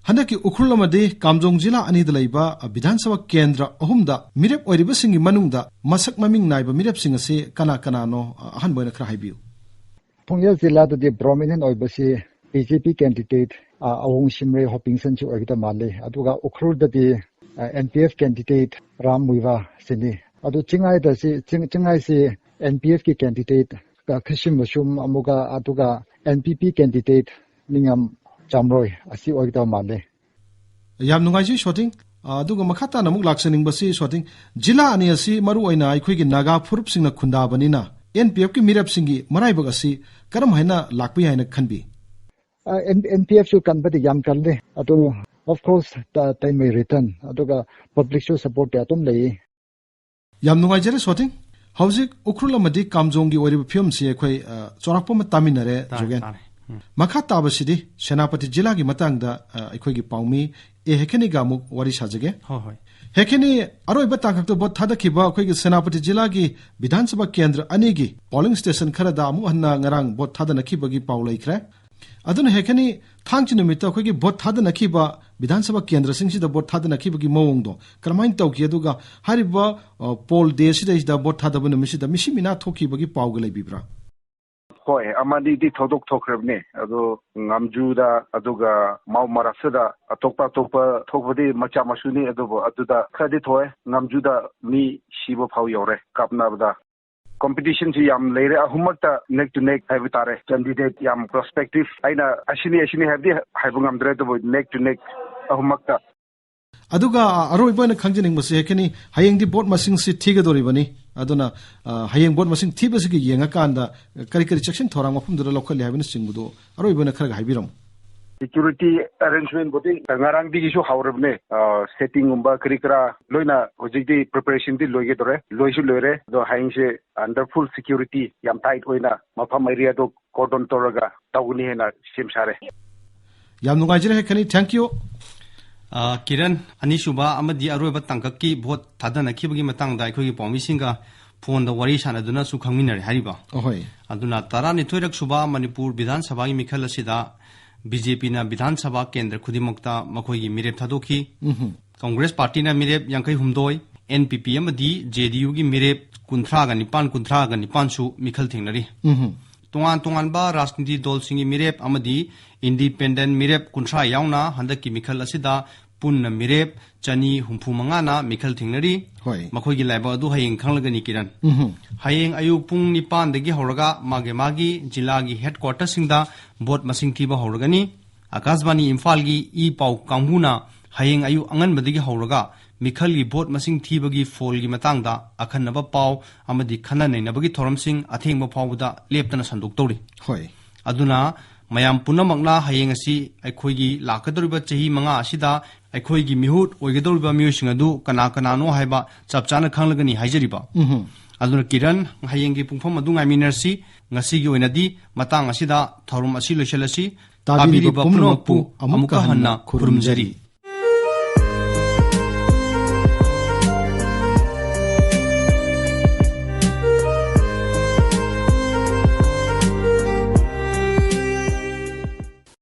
ꯍꯟꯗꯛꯀꯤ ꯎꯈ꯭ꯔꯨꯜ ꯑꯃꯗꯤ ꯀꯥꯝꯖꯣꯡ ꯖꯤꯂꯥ ꯑꯅꯤꯗ ꯂꯩꯕ, ꯑ, ꯕꯤꯙꯥꯟ ꯁꯚꯥ ꯀꯦꯟꯗ꯭ꯔ ꯑꯍꯨꯝꯗ ꯃꯤꯔꯦꯞ ꯑꯣꯏꯔꯤꯕꯁꯤꯡꯒꯤ ꯃꯅꯨꯡꯗ ꯃꯁꯛ ꯃꯃꯤꯡ ꯅꯥꯏꯕ ꯃꯤꯔꯦꯞꯁꯤꯡ ꯑꯁꯤ ꯀꯅꯥ ꯀꯅꯥꯅꯣ? ꯑ, ꯑꯍꯥꯟꯕ ꯑꯣꯏꯅ ꯈꯔ ꯍꯥꯏꯕꯤꯌꯨ꯫ ꯊꯣꯡꯖꯦꯜ ꯖꯤꯂꯥꯗꯗꯤ ꯄ꯭ꯔꯣꯃꯤꯅꯦꯟ ꯑꯣꯏꯕꯁꯤ ꯕꯤ ꯖꯦ ꯄꯤ ꯀꯦꯟꯗꯤꯗꯦꯠ, ꯑ, ꯑꯋꯣꯡ ꯁꯤꯝꯔꯦ ꯍꯣꯄꯤꯡꯁꯟꯁꯨ ꯑꯣꯏꯒꯗꯕ ꯃꯥꯜꯂꯤ꯫ ꯑꯗꯨꯒ ꯎꯈ꯭ꯔꯨꯜꯗꯗꯤ, ꯑ, N P F candidate Ram Muivah ꯁꯤꯅꯤ꯫ ꯑꯗꯨ ꯆꯤꯡꯉꯥꯏꯗ ꯁꯤ, ꯆꯤꯡ-, ꯆꯤꯡꯉꯥꯏꯁꯤ ꯑꯦꯟ ꯄꯤ ꯑꯦꯐꯀꯤ ꯀꯦꯟꯗꯤꯗꯦꯠ, ꯑ, ꯈꯤꯁꯤꯝ ꯃꯁꯨꯝ ꯑꯃꯨꯒ, ꯑꯗꯨꯒ ꯑꯦꯟ ꯄꯤ ꯄꯤ ꯀꯦꯟꯗꯤꯗꯦꯠ ꯅꯤꯡꯉꯝ ꯆꯥꯝꯔꯣꯏ ꯑꯁꯤ ꯑꯣꯏꯒꯗꯕ ꯃꯥꯜꯂꯤ꯫ ꯌꯥꯝ ꯅꯨꯡꯉꯥꯏꯖꯩ ꯁꯣꯊꯤꯡ꯫ ꯑ, ꯑꯗꯨꯒ ꯃꯈꯥ ꯇꯥꯅ ꯑꯃꯨꯛ ꯂꯥꯛꯆꯅꯤꯡꯕꯁꯤ ꯁꯣꯊꯤꯡ, ꯖꯤꯂꯥ ꯑꯅꯤ ꯑꯁꯤ ꯃꯔꯨ ꯑꯣꯏꯅ ꯑꯩꯈꯣꯏꯒꯤ ꯅꯥꯒꯥ ꯐꯨꯔꯨꯞꯁꯤꯡꯅ ꯈꯨꯟꯗꯥꯕꯅꯤꯅ ꯑꯦꯟ ꯄꯤ ꯑꯦꯐꯀꯤ ꯃꯤꯔꯦꯞꯁꯤꯡꯒꯤ ꯃꯔꯥꯏꯕꯛ ꯑꯁꯤ ꯀꯔꯝ ꯍꯥꯏꯅ ꯂꯥꯛꯄ ꯌꯥꯏ ꯍꯥꯏꯅ ꯈꯟꯕꯤ? ꯑ, ꯑꯦꯟ-, ꯑꯦꯟ ꯄꯤ ꯑꯦꯐꯁꯨ ꯀꯟꯕꯗꯤ ꯌꯥꯝ ꯀꯜꯂꯤ꯫ ꯑꯗꯨ, of course, ꯇ-, time will return꯫ ꯑꯗꯨꯒ ꯄꯕ꯭ꯂꯤꯛꯁꯨ ꯁꯄꯣꯔꯠꯇꯤ ꯑꯗꯨꯝ ꯂꯩ꯫ ꯌꯥꯝ ꯅꯨꯡꯉꯥꯏꯖꯔꯦ ꯁꯣꯊꯤꯡ꯫ ꯍꯧꯖꯤꯛ ꯎꯈ꯭ꯔꯨꯜ ꯑꯃꯗꯤ ꯀꯥꯝꯖꯣꯡꯒꯤ ꯑꯣꯏꯔꯤꯕ ꯐꯤꯕꯝꯁꯤ ꯑꯩꯈꯣꯏ, ꯑ, ꯆꯥꯎꯔꯥꯛꯄ ꯑꯃ ꯇꯥꯃꯤꯟꯅꯔꯦ, ꯇꯥꯔꯦ, ꯖꯣꯒꯦꯟ꯫ ꯇꯥꯔꯦ꯫ ꯎꯝ꯫ ꯃꯈꯥ ꯇꯥꯕꯁꯤꯗꯤ ꯁꯦꯅꯥꯄꯇꯤ ꯖꯤꯂꯥꯒꯤ ꯃꯇꯥꯡꯗ, ꯑ, ꯑꯩꯈꯣꯏꯒꯤ ꯄꯥꯎꯃꯤ ꯑꯦ ꯍꯦꯀꯦꯅꯤꯒ ꯑꯃꯨꯛ ꯋꯥꯔꯤ ꯁꯥꯖꯒꯦ꯫ ꯍꯣꯏ, ꯍꯣꯏ꯫ ꯍꯦꯀꯦꯅꯤ, ꯑꯔꯣꯏꯕ ꯇꯥꯡꯀꯛꯇ ꯚꯣꯠ ꯊꯥꯗꯈꯤꯕ ꯑꯩꯈꯣꯏꯒꯤ ꯁꯦꯅꯥꯄꯇꯤ ꯖꯤꯂꯥꯒꯤ ꯕꯤꯙꯥꯟ ꯁꯚꯥ ꯀꯦꯟꯗ꯭ꯔ ꯑꯅꯤꯒꯤ ꯄꯣꯂꯤꯡ ꯁ꯭ꯇꯦꯁꯟ ꯈꯔꯗ ꯑꯃꯨꯛ ꯍꯟꯅ ꯉꯔꯥꯡ ꯚꯣꯠ ꯊꯥꯗꯅꯈꯤꯕꯒꯤ ꯄꯥꯎ ꯂꯩꯈ꯭ꯔꯦ꯫ ꯑꯗꯨꯅ ꯍꯦꯛꯀꯅꯤ, ꯊꯥꯡꯖ ꯅꯨꯃꯤꯠꯇ ꯑꯩꯈꯣꯏꯒꯤ ꯚꯣꯠ ꯊꯥꯗꯅꯈꯤꯕ ꯕꯤꯙꯥꯟ ꯁꯚꯥ ꯀꯦꯟꯗ꯭ꯔꯁꯤꯡꯁꯤꯗ ꯚꯣꯠ ꯊꯥꯗꯅꯈꯤꯕꯒꯤ ꯃꯑꯣꯡꯗꯣ ꯀꯔꯝꯍꯥꯏꯅ ꯇꯧꯈꯤ? ꯑꯗꯨꯒ ꯍꯥꯏꯔꯤꯕ, ꯑ, ꯄꯣꯜ ꯗꯦ ꯁꯤꯗꯩꯁꯤꯗ, ꯚꯣꯠ ꯊꯥꯗꯕ ꯅꯨꯃꯤꯠꯁꯤꯗ ꯃꯤꯁꯤ ꯃꯤꯅꯥ ꯊꯣꯛꯈꯤꯕꯒꯤ ꯄꯥꯎꯒ ꯂꯩꯕꯤꯕ꯭ꯔꯥ? ꯍꯣꯏ, ꯑꯃꯅꯤꯗꯤ ꯊꯧꯗꯣꯛ ꯊꯣꯛꯈ꯭ꯔꯕꯅꯦ꯫ ꯑꯗꯣ ꯉꯥꯝꯖꯨꯗ, ꯑꯗꯨꯒ ꯃꯥꯎ ꯃꯔꯛꯁꯤꯗ, ꯑꯇꯣꯞꯄ ꯑꯇꯣꯞꯄ ꯊꯣꯛꯄꯗꯤ ꯃꯆꯥ ꯃꯁꯨꯅꯤ, ꯑꯗꯨꯕꯨ ꯑꯗꯨꯗ ꯈꯔꯗꯤ ꯊꯣꯛꯑꯦ꯫ ꯉꯥꯝꯖꯨꯗ ꯃꯤ ꯁꯤꯕ ꯐꯥꯎ ꯌꯧꯔꯦ ꯀꯥꯞꯅꯕꯗ꯫ ꯀꯣꯝꯄꯤꯇꯤꯁꯟꯁꯤ ꯌꯥꯝ ꯂꯩꯔꯦ, ꯑꯍꯨꯝꯃꯛꯇ neck to neck ꯍꯥꯏꯕ ꯇꯥꯔꯦ꯫ ꯀꯦꯟꯗꯤꯗꯦꯠ ꯌꯥꯝ ꯄ꯭ꯔꯣꯁꯄꯦꯛꯇꯤꯚ ꯑꯩꯅ ꯑꯁꯤꯅꯤ ꯑꯁꯤꯅꯤ ꯍꯥꯏꯕꯗꯤ ꯍꯥꯏꯕ ꯉꯝꯗ꯭ꯔꯦ, ꯑꯗꯨꯕꯨ neck to neck ꯑꯍꯨꯝꯃꯛꯇ꯫ ꯑꯗꯨꯒ ꯑꯔꯣꯏꯕ ꯑꯣꯏꯅ ꯈꯪꯖꯅꯤꯡꯕꯁꯤ ꯍꯦꯛꯀꯅꯤ, ꯍꯌꯦꯡꯗꯤ ꯚꯣꯠ ꯃꯁꯤꯡꯁꯤ ꯊꯤꯒꯗꯧꯔꯤꯕꯅꯤ꯫ ꯑꯗꯨꯅ, ꯑ, ꯍꯌꯦꯡ ꯚꯣꯠ ꯃꯁꯤꯡ ꯊꯤꯕꯁꯤꯒꯤ ꯌꯦꯡꯉꯀꯥꯟꯗ ꯀꯔꯤ ꯀꯔꯤ ꯆꯦꯛꯁꯤꯟ ꯊꯧꯔꯥꯡ ꯃꯐꯝꯗꯨꯗ ꯂꯧꯈꯠꯂꯤ ꯍꯥꯏꯕꯅꯆꯤꯡꯕꯗꯣ ꯑꯔꯣꯏꯕ ꯑꯣꯏꯅ ꯈꯔꯒ ꯍꯥꯏꯕꯤꯔꯝꯃꯨ꯫ ꯁꯦꯀ꯭ꯌꯨꯔꯤꯇꯤ ꯑꯦꯔꯦꯟꯖꯃꯦꯟꯕꯨꯗꯤ ꯉꯔꯥꯡꯗꯒꯤꯁꯨ ꯍꯧꯔꯕꯅꯦ꯫ ꯑ, ꯁꯦꯠꯇꯤꯡꯒꯨꯝꯕ ꯀꯔꯤ ꯀꯔꯥ ꯂꯣꯏꯅ ꯍꯧꯖꯤꯛꯇꯤ ꯄ꯭ꯔꯤꯄꯦꯔꯦꯁꯟꯗꯤ ꯂꯣꯏꯒꯗꯧꯔꯦ, ꯂꯣꯏꯁꯨ ꯂꯣꯏꯔꯦ꯫ ꯑꯗꯣ ꯍꯌꯦꯡꯁꯦ under full security, ꯌꯥꯝ ꯇꯥꯏꯠ ꯑꯣꯏꯅ ꯃꯐꯝ ꯑꯦꯔꯤꯌꯥꯗꯣ ꯀꯣꯔꯗꯣꯟ ꯇꯧꯔꯒ ꯇꯧꯒꯅꯤ ꯍꯥꯏꯅ ꯁꯦꯝ ꯁꯥꯔꯦ꯫ ꯌꯥꯝ ꯅꯨꯡꯉꯥꯏꯖꯔꯦ ꯍꯦꯛꯀꯅꯤ, thank you꯫ ꯑ, ꯀꯤꯔꯟ, ꯑꯅꯤꯁꯨꯕ ꯑꯃꯗꯤ ꯑꯔꯣꯏꯕ ꯇꯥꯡꯀꯛꯀꯤ ꯚꯣꯠ ꯊꯥꯗꯅꯈꯤꯕꯒꯤ ꯃꯇꯥꯡꯗ ꯑꯩꯈꯣꯏꯒꯤ ꯄꯥꯎꯃꯤꯁꯤꯡꯒ ꯐꯣꯟꯗ ꯋꯥꯔꯤ ꯁꯥꯟꯅꯗꯨꯅꯁꯨ ꯈꯪꯃꯤꯟꯅꯔꯦ ꯍꯥꯏꯔꯤꯕ꯫ ꯑꯍꯣꯏ꯫ ꯑꯗꯨꯅ ꯇꯔꯥꯅꯤꯊꯣꯏꯔꯛ ꯁꯨꯕ ꯃꯅꯤꯄꯨꯔ ꯕꯤꯙꯥꯟ ꯁꯚꯥꯒꯤ ꯃꯤꯈꯜ ꯑꯁꯤꯗ ꯕꯤ ꯖꯦ ꯄꯤꯅ ꯕꯤꯙꯥꯟ ꯁꯚꯥ ꯀꯦꯟꯗ꯭ꯔ ꯈꯨꯗꯤꯡꯃꯛꯇ ꯃꯈꯣꯏꯒꯤ ꯃꯤꯔꯦꯞ ꯊꯥꯗꯣꯛꯈꯤ꯫ ꯎꯝꯍꯨꯝ꯫ ꯀꯪꯒ꯭ꯔꯦꯁ ꯄꯥꯔꯇꯤꯅ ꯃꯤꯔꯦꯞ ꯌꯥꯡꯈꯩ ꯍꯨꯝꯗꯣꯏ, ꯑꯦꯟ ꯄꯤ ꯄꯤ ꯑꯃꯗꯤ ꯖꯦ ꯗꯤ ꯌꯨꯒꯤ ꯃꯤꯔꯦꯞ ꯀꯨꯟꯊ꯭ꯔꯥꯒ ꯅꯤꯄꯥꯟ, ꯀꯨꯟꯊ꯭ꯔꯥꯒ ꯅꯤꯄꯥꯟꯁꯨ ꯃꯤꯈꯜ ꯊꯦꯡꯅꯔꯤ꯫ ꯎꯝꯍꯨꯝ꯫ ꯇꯣꯉꯥꯟ ꯇꯣꯉꯥꯟꯕ ꯔꯥꯖꯅꯤꯇꯤ ꯗꯜꯁꯤꯡꯒꯤ ꯃꯤꯔꯦꯞ ꯑꯃꯗꯤ ꯏꯟꯗꯤꯄꯦꯟꯗꯦꯟ ꯃꯤꯔꯦꯞ ꯀꯨꯟꯊ꯭ꯔꯥ ꯌꯥꯎꯅ ꯍꯟꯗꯛꯀꯤ ꯃꯤꯈꯜ ꯑꯁꯤꯗ ꯄꯨꯟꯅ ꯃꯤꯔꯦꯞ ꯆꯅꯤ ꯍꯨꯝꯐꯨ ꯃꯉꯥꯅ ꯃꯤꯈꯜ ꯊꯦꯡꯅꯔꯤ꯫ ꯍꯣꯏ꯫ ꯃꯈꯣꯏꯒꯤ ꯂꯥꯏꯕꯛ ꯑꯗꯨ ꯍꯌꯦꯡ ꯈꯪꯂꯒꯅꯤ, ꯀꯤꯔꯟ꯫ ꯎꯝꯍꯨꯝ꯫ ꯍꯌꯦꯡ ꯑꯌꯨꯛ ꯄꯨꯡ ꯅꯤꯄꯥꯟꯗꯒꯤ ꯍꯧꯔꯒ ꯃꯥꯒꯤ ꯃꯥꯒꯤ ꯖꯤꯂꯥꯒꯤ ꯍꯦꯗꯀ꯭ꯋꯥꯇꯔꯁꯤꯡꯗ ꯚꯣꯠ ꯃꯁꯤꯡ ꯊꯤꯕ ꯍꯧꯔꯒꯅꯤ꯫ ꯑꯀꯥꯁꯕꯥꯅꯤ ꯏꯝꯐꯥꯜꯒꯤ ꯏ ꯄꯥꯎ ꯀꯥꯡꯕꯨꯅ ꯍꯌꯦꯡ ꯑꯌꯨꯛ ꯑꯉꯟꯕꯗꯒꯤ ꯍꯧꯔꯒ ꯃꯤꯈꯜꯒꯤ ꯚꯣꯠ ꯃꯁꯤꯡ ꯊꯤꯕꯒꯤ ꯐꯣꯜꯒꯤ ꯃꯇꯥꯡꯗ ꯑꯈꯟꯅꯕ ꯄꯥꯎ ꯑꯃꯗꯤ ꯈꯟꯅ ꯅꯩꯅꯕꯒꯤ ꯊꯧꯔꯝꯁꯤꯡ ꯑꯊꯦꯡꯕ ꯐꯥꯎꯕꯗ ꯂꯦꯞꯇꯅ ꯁꯟꯗꯣꯛꯇꯧꯔꯤ꯫ ꯍꯣꯏ꯫ ꯑꯗꯨꯅ ꯃꯌꯥꯝ ꯄꯨꯝꯅꯃꯛꯅ ꯍꯌꯦꯡ ꯑꯁꯤ ꯑꯩꯈꯣꯏꯒꯤ ꯂꯥꯛꯀꯗꯧꯔꯤꯕ ꯆꯍꯤ ꯃꯉꯥ ꯑꯁꯤꯗ ꯑꯩꯈꯣꯏꯒꯤ ꯃꯤꯍꯨꯠ ꯑꯣꯏꯒꯗꯧꯔꯤꯕ ꯃꯤꯑꯣꯏꯁꯤꯡ ꯑꯗꯨ ꯀꯅꯥ ꯀꯅꯥꯅꯣ ꯍꯥꯏꯕ ꯆꯞ ꯆꯥꯅ ꯈꯪꯂꯒꯅꯤ ꯍꯥꯏꯖꯔꯤꯕ꯫ ꯎꯝꯍꯨꯝ꯫ ꯑꯗꯨꯅ ꯀꯤꯔꯟ, ꯍꯌꯦꯡꯒꯤ ꯄꯨꯡꯐꯝ ꯑꯗꯨ ꯉꯥꯏꯃꯤꯟꯅꯔꯁꯤ꯫ ꯉꯁꯤꯒꯤ ꯑꯣꯏꯅꯗꯤ ꯃꯇꯥꯡ ꯑꯁꯤꯗ ꯊꯧꯔꯝ ꯑꯁꯤ ꯂꯣꯏꯁꯤꯜꯂꯁꯤ꯫ ꯇꯥꯕꯤꯔꯤꯕ ꯇꯥꯕꯤꯔꯤꯕ ꯄꯨꯝꯅꯃꯛꯄꯨ ꯄꯨꯝꯅꯃꯛꯄꯨ ꯑꯃꯨꯛꯀ ꯑꯃꯨꯛꯀ ꯍꯟꯅ ꯍꯟꯅ ꯈꯨꯔꯨꯝꯖꯔꯤ꯫ ꯈꯨꯔꯨꯝꯖꯔꯤ꯫